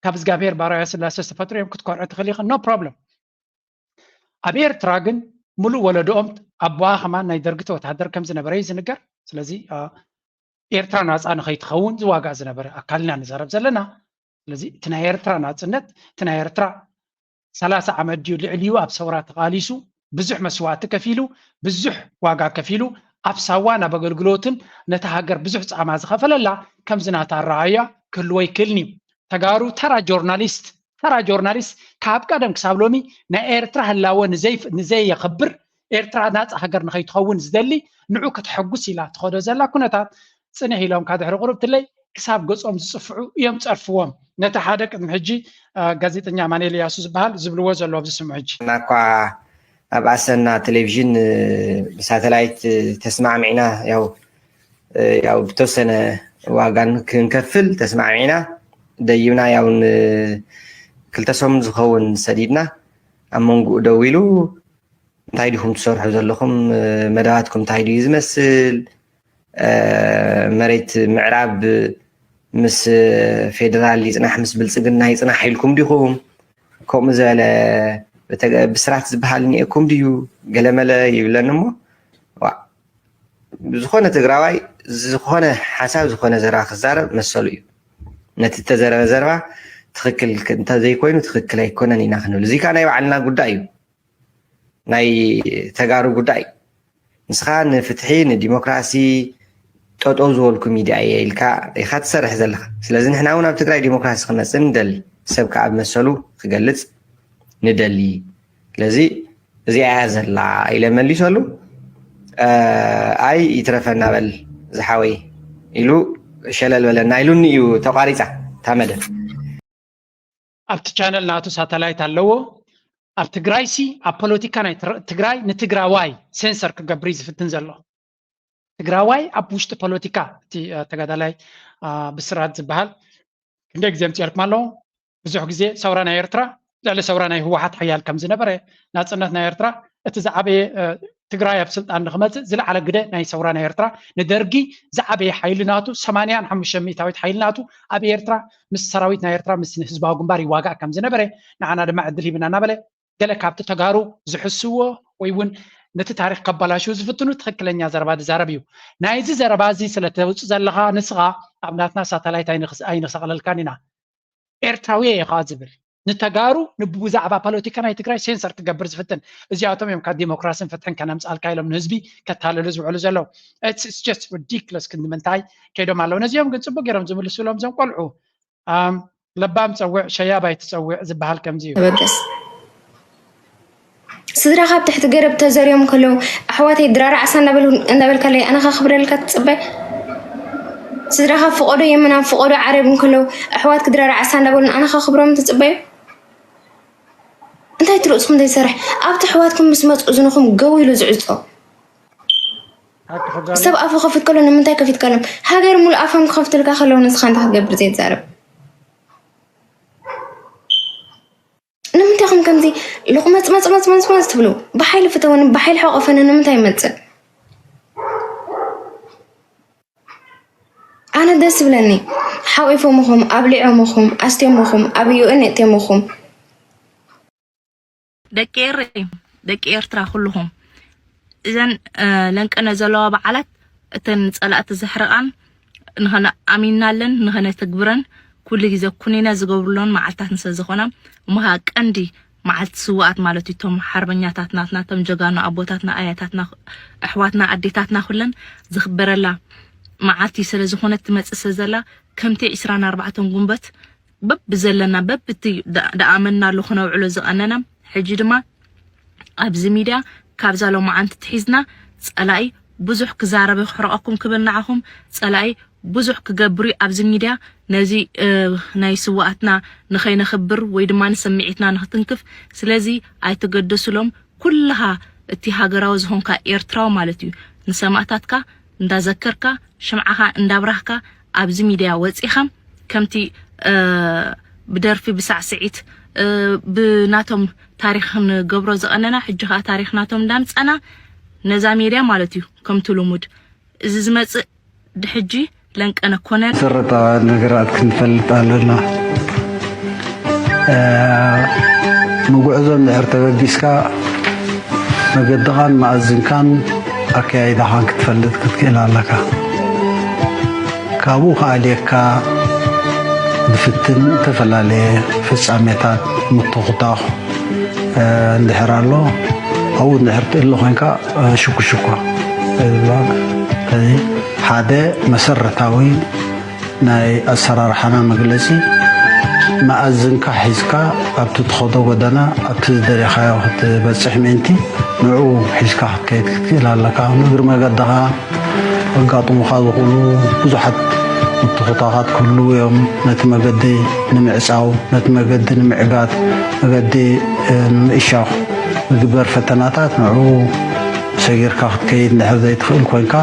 ካብ እግዚኣብሔር ባርያ ስላሴ ዝተፈጥሩ እዮም ክትኮርዐ ትኽእል ኢኽን no problem ኣብ ኤርትራ ግን ሙሉእ ወለዶኦም ኣቦኣ ከማን ናይ ደርጊ ወታደር ከም ዝነበረ እዩ ዝንገር ስለዚ ኤርትራ ናፃ ንኸይትኸውን ዝዋጋእ ዝነበረ ኣካል ኢና ንዛረብ ዘለና ስለዚ እቲ ናይ ኤርትራ ናፅነት እቲ ናይ ኤርትራ ሰላሳ ዓመት ድዩ ልዕሊኡ ኣብ ሰውራ ተቓሊሱ ብዙሕ መስዋእቲ ከፊሉ ብዙሕ ዋጋ ከፊሉ ኣብ ሳዋን ኣብ ኣገልግሎትን ነታ ሃገር ብዙሕ ፃማ ዝኸፈለላ ከምዚ ናታ ኣረኣያ ክህልዎ ይክእልን እዩ ተጋሩ ተራ ጆርናሊስት ተራ ጆርናሊስት ካብ ቀደም ክሳብ ሎሚ ናይ ኤርትራ ህላወ ንዘይ- ንዘየኽብር ኤርትራ ናፃ ሃገር ንኸይትኸውን ዝደሊ ንዑ ከተሐጉስ ኢላ ትኸዶ ዘላ ኩነታት ፅንሕ ኢሎም ካድሕሪ ቁርብትለይ ክሳብ ገፆም ዝፅፍዑ እዮም ፀርፍዎም ነቲ ሓደ ቅድሚ ሕጂ ጋዜጠኛ ኣማኑኤል እያሱ ዝበሃል ዝብልዎ ዘሎ ኣብዚ ስሙ ሕጂ እና እኳ ኣብ ኣሰና ቴሌቪዥን ብሳተላይት ተስማዕሚዕና ያው ያው ብተወሰነ ዋጋን ክንከፍል ተስማዕሚዕና ደይብና ያው ክልተ ሰሙን ዝኸውን ሰዲድና ኣብ መንጎኡ ደው ኢሉ እንታይ ዲኹም ትሰርሑ ዘለኹም መደባትኩም እንታይ ድዩ ዝመስል መሬት ምዕራብ ምስ ፌደራል ይፅናሕ ምስ ብልፅግና ይፅናሕ ኢልኩም ዲኹም ከምኡ ዝበለ ብስራት ዝበሃል እኒኤኩም ድዩ ገለመለ ይብለኒ እሞ ዝኾነ ትግራዋይ ዝኾነ ሓሳብ ዝኾነ ዘረባ ክዛረብ መሰሉ እዩ ነቲ እተዘረበ ዘረባ ትኽክል እንተዘይኮይኑ ትኽክል ኣይኮነን ኢና ክንብል እዙይ ከዓ ናይ ባዕልና ጉዳይ እዩ ናይ ተጋሩ ጉዳይ ንስኻ ንፍትሒ ንዲሞክራሲ ጠጠው ዝበልኩ ሚድያ እየ ኢልካ ኢኻ ትሰርሕ ዘለኻ ስለዚ ንሕና እውን ኣብ ትግራይ ዲሞክራሲ ክመፅእ ንደሊ ሰብ ከዓ ብመሰሉ ክገልፅ ንደሊ ስለዚ እዚኣ እያ ዘላ ኢለ መሊሰሉ ኣይ ይትረፈና በል ዝሓወይ ኢሉ ሸለል በለና ኢሉኒ እዩ ተቋሪፃ እታ መደብ ኣብቲ ቻነል ናቱ ሳተላይት ኣለዎ ኣብ ትግራይ ሲ ኣብ ፖለቲካ ናይ ትግራይ ንትግራዋይ ሴንሰር ክገብር እዩ ዝፍትን ዘሎ ትግራዋይ ኣብ ውሽጢ ፖለቲካ እቲ ተጋዳላይ ብስራት ዝበሃል ክንደይ ግዜ ምፅኤልኩም ኣለዎ ብዙሕ ግዜ ሰውራ ናይ ኤርትራ ልዕሊ ሰውራ ናይ ህወሓት ሓያል ከም ዝነበረ ናፅነት ናይ ኤርትራ እቲ ዝዓበየ ትግራይ ኣብ ስልጣን ንክመፅእ ዝለዓለ ግደ ናይ ሰውራ ናይ ኤርትራ ንደርጊ ዝዓበየ ሓይሊ ናቱ ሰማንያን ሓሙሽተ ሚእታዊት ሓይሊ ናቱ ኣብ ኤርትራ ምስ ሰራዊት ናይ ኤርትራ ምስ ህዝባዊ ግንባር ይዋጋእ ከም ዝነበረ ንዓና ድማ ዕድል ሂብና እናበለ ገለ ካብቲ ተጋሩ ዝሕስዎ ወይ እውን ነቲ ታሪክ ከባላሽው ዝፍትኑ ትክክለኛ ዘረባ ዝዛረብ እዩ ናይዚ ዘረባ እዚ ስለተውፅእ ዘለካ ንስካ ኣብ ናትና ሳተላይት ኣይንሰቅለልካን ኢና ኤርትራዊ እየ ከዓ ዝብል ንተጋሩ ብዛዕባ ፖለቲካ ናይ ትግራይ ሴንሰር ክገብር ዝፍትን እዚኣቶም እዮም ካብ ዲሞክራሲን ፍትሕን ከነምፃልካ ኢሎም ንህዝቢ ከታለሉ ዝውዕሉ ዘለዉ just ridiculous ክንዲ ምንታይ ከይዶም ኣለዉ ነዚኦም ግን ፅቡቅ ገይሮም ዝምልሱ ኢሎም እዞም ቆልዑ ለባም ፀውዕ ሸያብ ኣይትፀውዕ ዝበሃል ከምዚ እዩ ተበገስ ስድራኻ ኣብ ትሕቲ ገረብ ተዘርዮም ከለዉ ኣሕዋተይ ድራር ዓሳ እንዳበልካለይ ኣነ ከኽብረልካ ትፅበ ስድራኻ ፍቆዶ የመናን ፍቆዶ ዓረብ እንከለዉ ኣሕዋት ክድራር ዓሳ እንዳበሉን ኣነ ከኽብሮም ትፅበዮ እንታይ ትርእስኩም ዘይሰርሕ ኣብቲ ኣሕዋትኩም ምስ መፁ እዝንኹም ገው ኢሉ ዝዕፆ ሰብ ኣፉ ከፊት ከሎ ንምንታይ ከፊት ከሎም ሃገር ሙሉ ኣፎም ክኸፍትልካ ከለዉ ንስኻ እንታይ ክትገብር ዘይትዛረብ ንምንታይ ኹም ከምዚ ሉቕመፅመፅመፅመፅመፅ ትብሉ ብሓይሊ ፍተወኒ ብሓይሊ ሓቆፈኒ ንምንታይ ይመፅእ ደስ ዝብለኒ ሓቂፎምኹም ኣብሊዖምኹም ኣስቴምኹም ኣብ ዩኤን የእቴምኹም። ደቂ ኤረይ ደቂ ኤርትራ ኩልኹም እዘን ለንቀነ ዘለዋ በዓላት እተን ጸላእቲ ዘሕርቓን ንኸነኣሚናለን ንኸነትግብረን ኩሉ ግዜ ኩኒነ ዝገብሩሎን መዓልታት ንሰ ዝኾና እሞ ኸዓ ቀንዲ መዓልቲ ስውኣት ማለት እዩ። እቶም ሓርበኛታት ናትና እቶም ጀጋኑ ኣቦታትና ኣያታትና ኣሕዋትና ኣዴታትና ኩለን ዝኽበረላ መዓልቲ ስለ ዝኾነት ትመጽእ ስለ ዘላ ከምቲ ዕስራን ኣርባዕተን ጉንበት በብዘለና በብቲ ደኣመናሉ ክነውዕሎ ዝቐነና ሕጂ ድማ ኣብዚ ሚድያ ካብዛ ሎማዓንቲ ትሒዝና ጸላኢ ብዙሕ ክዛረብ ክሕርቐኩም ክብል ንዓኹም ጸላኢ ብዙሕ ክገብር እዩ ኣብዚ ሚድያ ነዚ ናይ ስዋኣትና ንኸይነኽብር ወይ ድማ ንስምዒትና ንክትንክፍ ስለዚ ኣይትገደስሎም ኩልኻ እቲ ሃገራዊ ዝኾንካ ኤርትራዊ ማለት እዩ ንሰማእታትካ እንዳዘከርካ ሽምዓኻ እንዳብራህካ ኣብዚ ሚድያ ወፂኻ ከምቲ ብደርፊ ብሳዕስዒት ብናቶም ታሪክ ንገብሮ ዝቐነና ሕጂ ከዓ ታሪክ ናቶም እንዳምፀና ነዛ ሜድያ ማለት እዩ ከምቲ ልሙድ እዚ ዝመፅእ ድሕጂ ለንቀነ ኮነን መሰረታውያን ነገራት ክንፈልጥ ኣለና። ንጉዕዞ እንድሕር ተበጊስካ መገድኻን መኣዝንካን ኣከያይዳኻን ክትፈልጥ ክትክእል ኣለካ። ካብኡ ክኣልየካ ዝፍትን ዝተፈላለየ ፍጻሜታት ምትኹታኽ እንድሕር ኣሎ ኣብኡ እንድሕር ትእሊ ኮይንካ ሽኩሽኳ ሓደ መሰረታዊ ናይ ኣሰራርሓና መግለፂ መኣዝንካ ሒዝካ ኣብቲ ትኸዶ ጎደና ኣብቲ ዝደለኻዮ ክትበፅሕ ምእንቲ ንዕኡ ሒዝካ ክትከይድ ክትክእል ኣለካ። ንእግሪ መገድኻ ኣጋጥሙኻ ዝኽእሉ ብዙሓት ምትኹታኻት ክህልዉ እዮም። ነቲ መገዲ ንምዕፃው፣ ነቲ መገዲ ንምዕጋት፣ መገዲ ንምእሻኽ ዝግበር ፈተናታት ንዕኡ ሰጊርካ ክትከይድ እንድሕር ዘይትኽእል ኮይንካ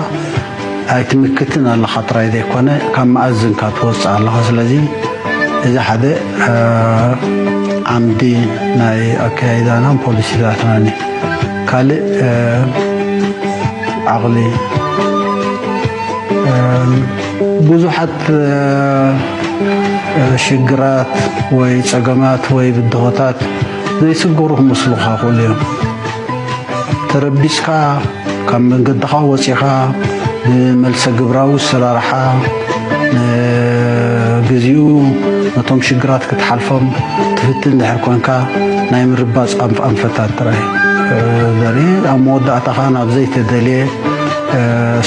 ኣይትምክትን ኣለኻ ጥራይ ዘይኮነ ካብ መኣዝንካ ትወፅእ ኣለኻ። ስለዚ እዚ ሓደ ዓምዲ ናይ ኣከያይዳናን ፖሊሲታትናን እዩ። ካልእ ዓቕሊ ብዙሓት ሽግራት ወይ ፀገማት ወይ ብድሆታት ዘይስገሩ ክመስሉኻ ይኽእሉ እዮም። ተረቢስካ ካብ መንገድኻ ወፂኻ ብመልሰ ግብራዊ ኣሰራርሓ ንግዚኡ ነቶም ሽግራት ክትሓልፎም ትፍትን ድሕር ኮንካ ናይ ምርባፅ ኣንፈታት ጥራይ ዘርኢ ኣብ መወዳእታኻ ናብ ዘይተደልየ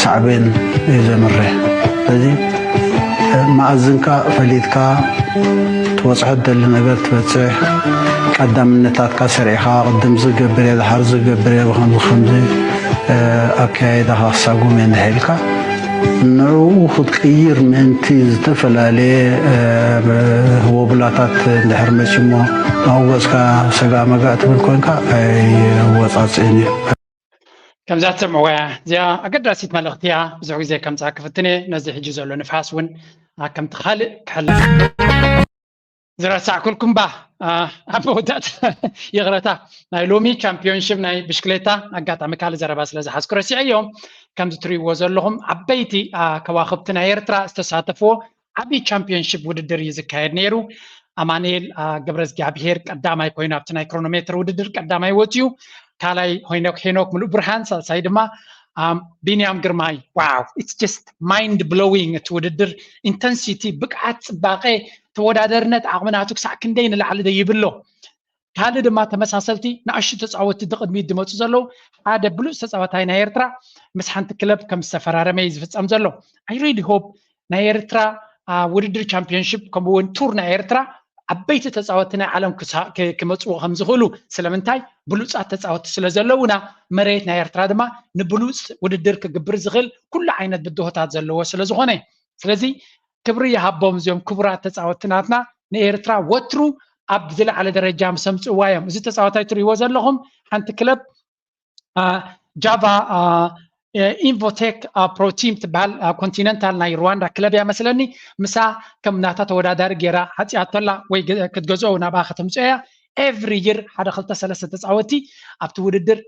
ሳዕቤን እዩ ዘምርሕ። ስለዚ መኣዝንካ ፈሊጥካ ትበፅሖ ትደሊ ነገር ትበፅሕ ቀዳምነታትካ ሰሪዕኻ ቅድም ዝገብር እየ ዝሓር ዝገብር እየ ብከምዚ ከምዚ ኣከያይዳኻ ክሳጉም እየ እንድሕር ኢልካ ንዕኡ ክትቅይር ምእንቲ ዝተፈላለየ ወብላታት እንድሕር መፂሞ ናብኡ ገፅካ ሰጋእ መጋእ ትብል ኮንካ ኣይወፃፅእን እዩ። ከምዛ ትሰምዕዋ እያ እዚኣ ኣገዳሲት መልእኽቲ እያ። ብዙሕ ግዜ ከምፃ ክፍትን እየ ነዚ ሕጂ ዘሎ ንፋስ እውን ከምቲ ካልእ ክሕል ዝረሳዕኩልኩም ባ ኣብ መወዳእታ ይቕረታ ናይ ሎሚ ቻምፒዮንሽፕ ናይ ብሽክሌታ ኣጋጣሚ ካልእ ዘረባ ስለ ዝሓዝኩ ረሲዐ እዮም። ከምዚ ትርእይዎ ዘለኹም ዓበይቲ ከዋኽብቲ ናይ ኤርትራ ዝተሳተፍዎ ዓብዪ ቻምፒዮንሽፕ ውድድር እዩ ዝካየድ ነይሩ። ኣማኑኤል ገብረ እግዚኣብሄር ቀዳማይ ኮይኑ ኣብቲ ናይ ክሮኖሜትር ውድድር ቀዳማይ ወፅዩ። ካልኣይ ሄኖክ ሄኖክ ምሉእ ብርሃን፣ ሳልሳይ ድማ ቢንያም ግርማይ። ዋው it's just mind blowing እቲ ውድድር ኢንተንሲቲ፣ ብቅዓት፣ ፅባቐ፣ ተወዳደርነት ዓቕሚ ናቱ ክሳዕ ክንደይ ንላዕሊ ዶ ይብሎ። ካልእ ድማ ተመሳሰልቲ ንኣሽቱ ተፃወትቲ ድቅድሚት ዝመፁ ዘለዉ ሓደ ብሉፅ ተፃዋታይ ናይ ኤርትራ ምስ ሓንቲ ክለብ ከም ዝተፈራረመ እዩ ዝፍፀም ዘሎ። I really hope ናይ ኤርትራ ውድድር ቻምፒዮንሽፕ ከምኡ እውን ቱር ናይ ኤርትራ ዓበይቲ ተፃወትቲ ናይ ዓለም ክመፅዎ ከም ዝኽእሉ ስለምንታይ ብሉፃት ተፃወትቲ ስለ ዘለውና መሬት ናይ ኤርትራ ድማ ንብሉፅ ውድድር ክግብር ዝኽእል ኩሉ ዓይነት ብድሆታት ዘለዎ ስለ ዝኾነ ስለዚ ክብሪ ይሃቦም እዚኦም ክቡራት ተፃወትቲ ናትና ንኤርትራ ወትሩ ኣብ ዝለዓለ ደረጃ ምስ ኣምፅእዋ እዮም እዚ ተፃዋታይ ትሪእዎ ዘለኹም ሓንቲ ክለብ ጃቫ ኢንቮቴክ ፕሮ ቲም ትበሃል ኮንቲነንታል ናይ ሩዋንዳ ክለብ እያ መስለኒ ምሳ ከም ናታ ተወዳዳሪ ገይራ ሓፂኣቶላ ወይ ክትገዝኦ ናብኣ ከተምፅኦ እያ every year ሓደ ክልተ ሰለስተ ተፃወቲ ኣብቲ ውድድር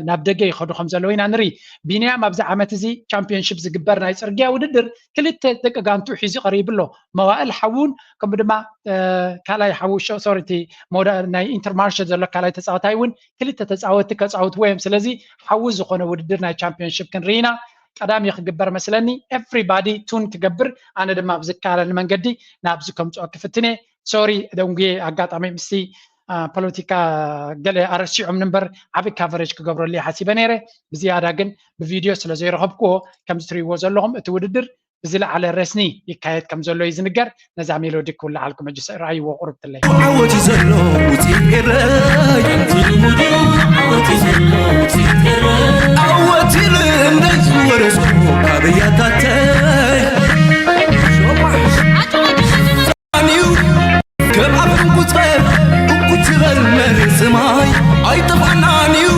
ናብ ደገ ይኸዱ ከም ዘለዉ ኢና ንርኢ። ቢንያም ኣብዚ ዓመት እዚ ቻምፒዮንሽፕ ዝግበር ናይ ፅርግያ ውድድር ክልተ ደቂ ጋንቱ ሒዙ ቀሪቡ ኣሎ። መዋእል ሓውን ከምኡ ድማ ካልኣይ ሓው ሶሪ እቲ ናይ ኢንተርማርሸ ዘሎ ካልኣይ ተፃወታይ እውን ክልተ ተፃወቲ ከፃውትዎ እዮም። ስለዚ ሓዊ ዝኾነ ውድድር ናይ ቻምፒዮንሽፕ ክንርኢ ኢና። ቀዳሚ ክግበር መስለኒ። ኤቭሪባዲ ቱን ክገብር፣ ኣነ ድማ ኣብ ዝከኣለኒ መንገዲ ናብዚ ከምፅኦ ክፍትን እየ። ሶሪ ደንጉየ፣ ኣጋጣሚ ምስቲ ፖለቲካ ገለ ኣረሲዖም እምበር ዓቢ ካቨሬጅ ክገብረሉ እየ ሓሲበ ነይረ። ብዝያዳ ግን ብቪድዮ ስለ ዘይረኸብክዎ ከምዚ ትርእይዎ ዘለኹም እቲ ውድድር ብዝለዓለ ረስኒ ይካየድ ከም ዘሎ እዩ ዝንገር። ነዛ ሜሎዲ ክውልዓልኩም ሕጂ ረኣይዎ ቁርብትለይ። ዓወት እዩ ዘሎ ውፅኢት ኤረይ። ከምቲ ልሙድ እዩ ዓወት እዩ ዘሎ ውፅኢት ኤረይ። ዓወት ኢሉ እንደይ ዝወረስኩ ካብ ኣያታተይ። ሸማሕ እዩ ከም ኣብ ሕንቁፀ እኩ ትበል መሬት ሰማይ ኣይጠፍኣናን እዩ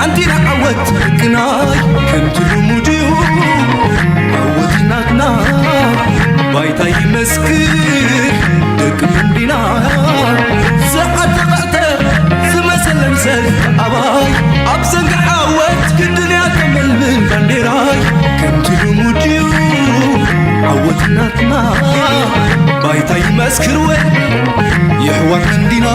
ኣንቲና ዓወት ግናይ ከምቲ ልሙድ እዩ ዓወት ናትና ባይታ ይመስክር ደቂ እንዲና ሰዓት ተቐዕተ ዝመሰለን ሰልፊ ኣባይ ኣብ ዘንጊ ዓወት ግድን እያ ተመልምን ባንዴራይ ከምቲ ልሙድ እዩ ዓወት ናትና ባይታ ይመስክር ወይ የሕዋት እንዲና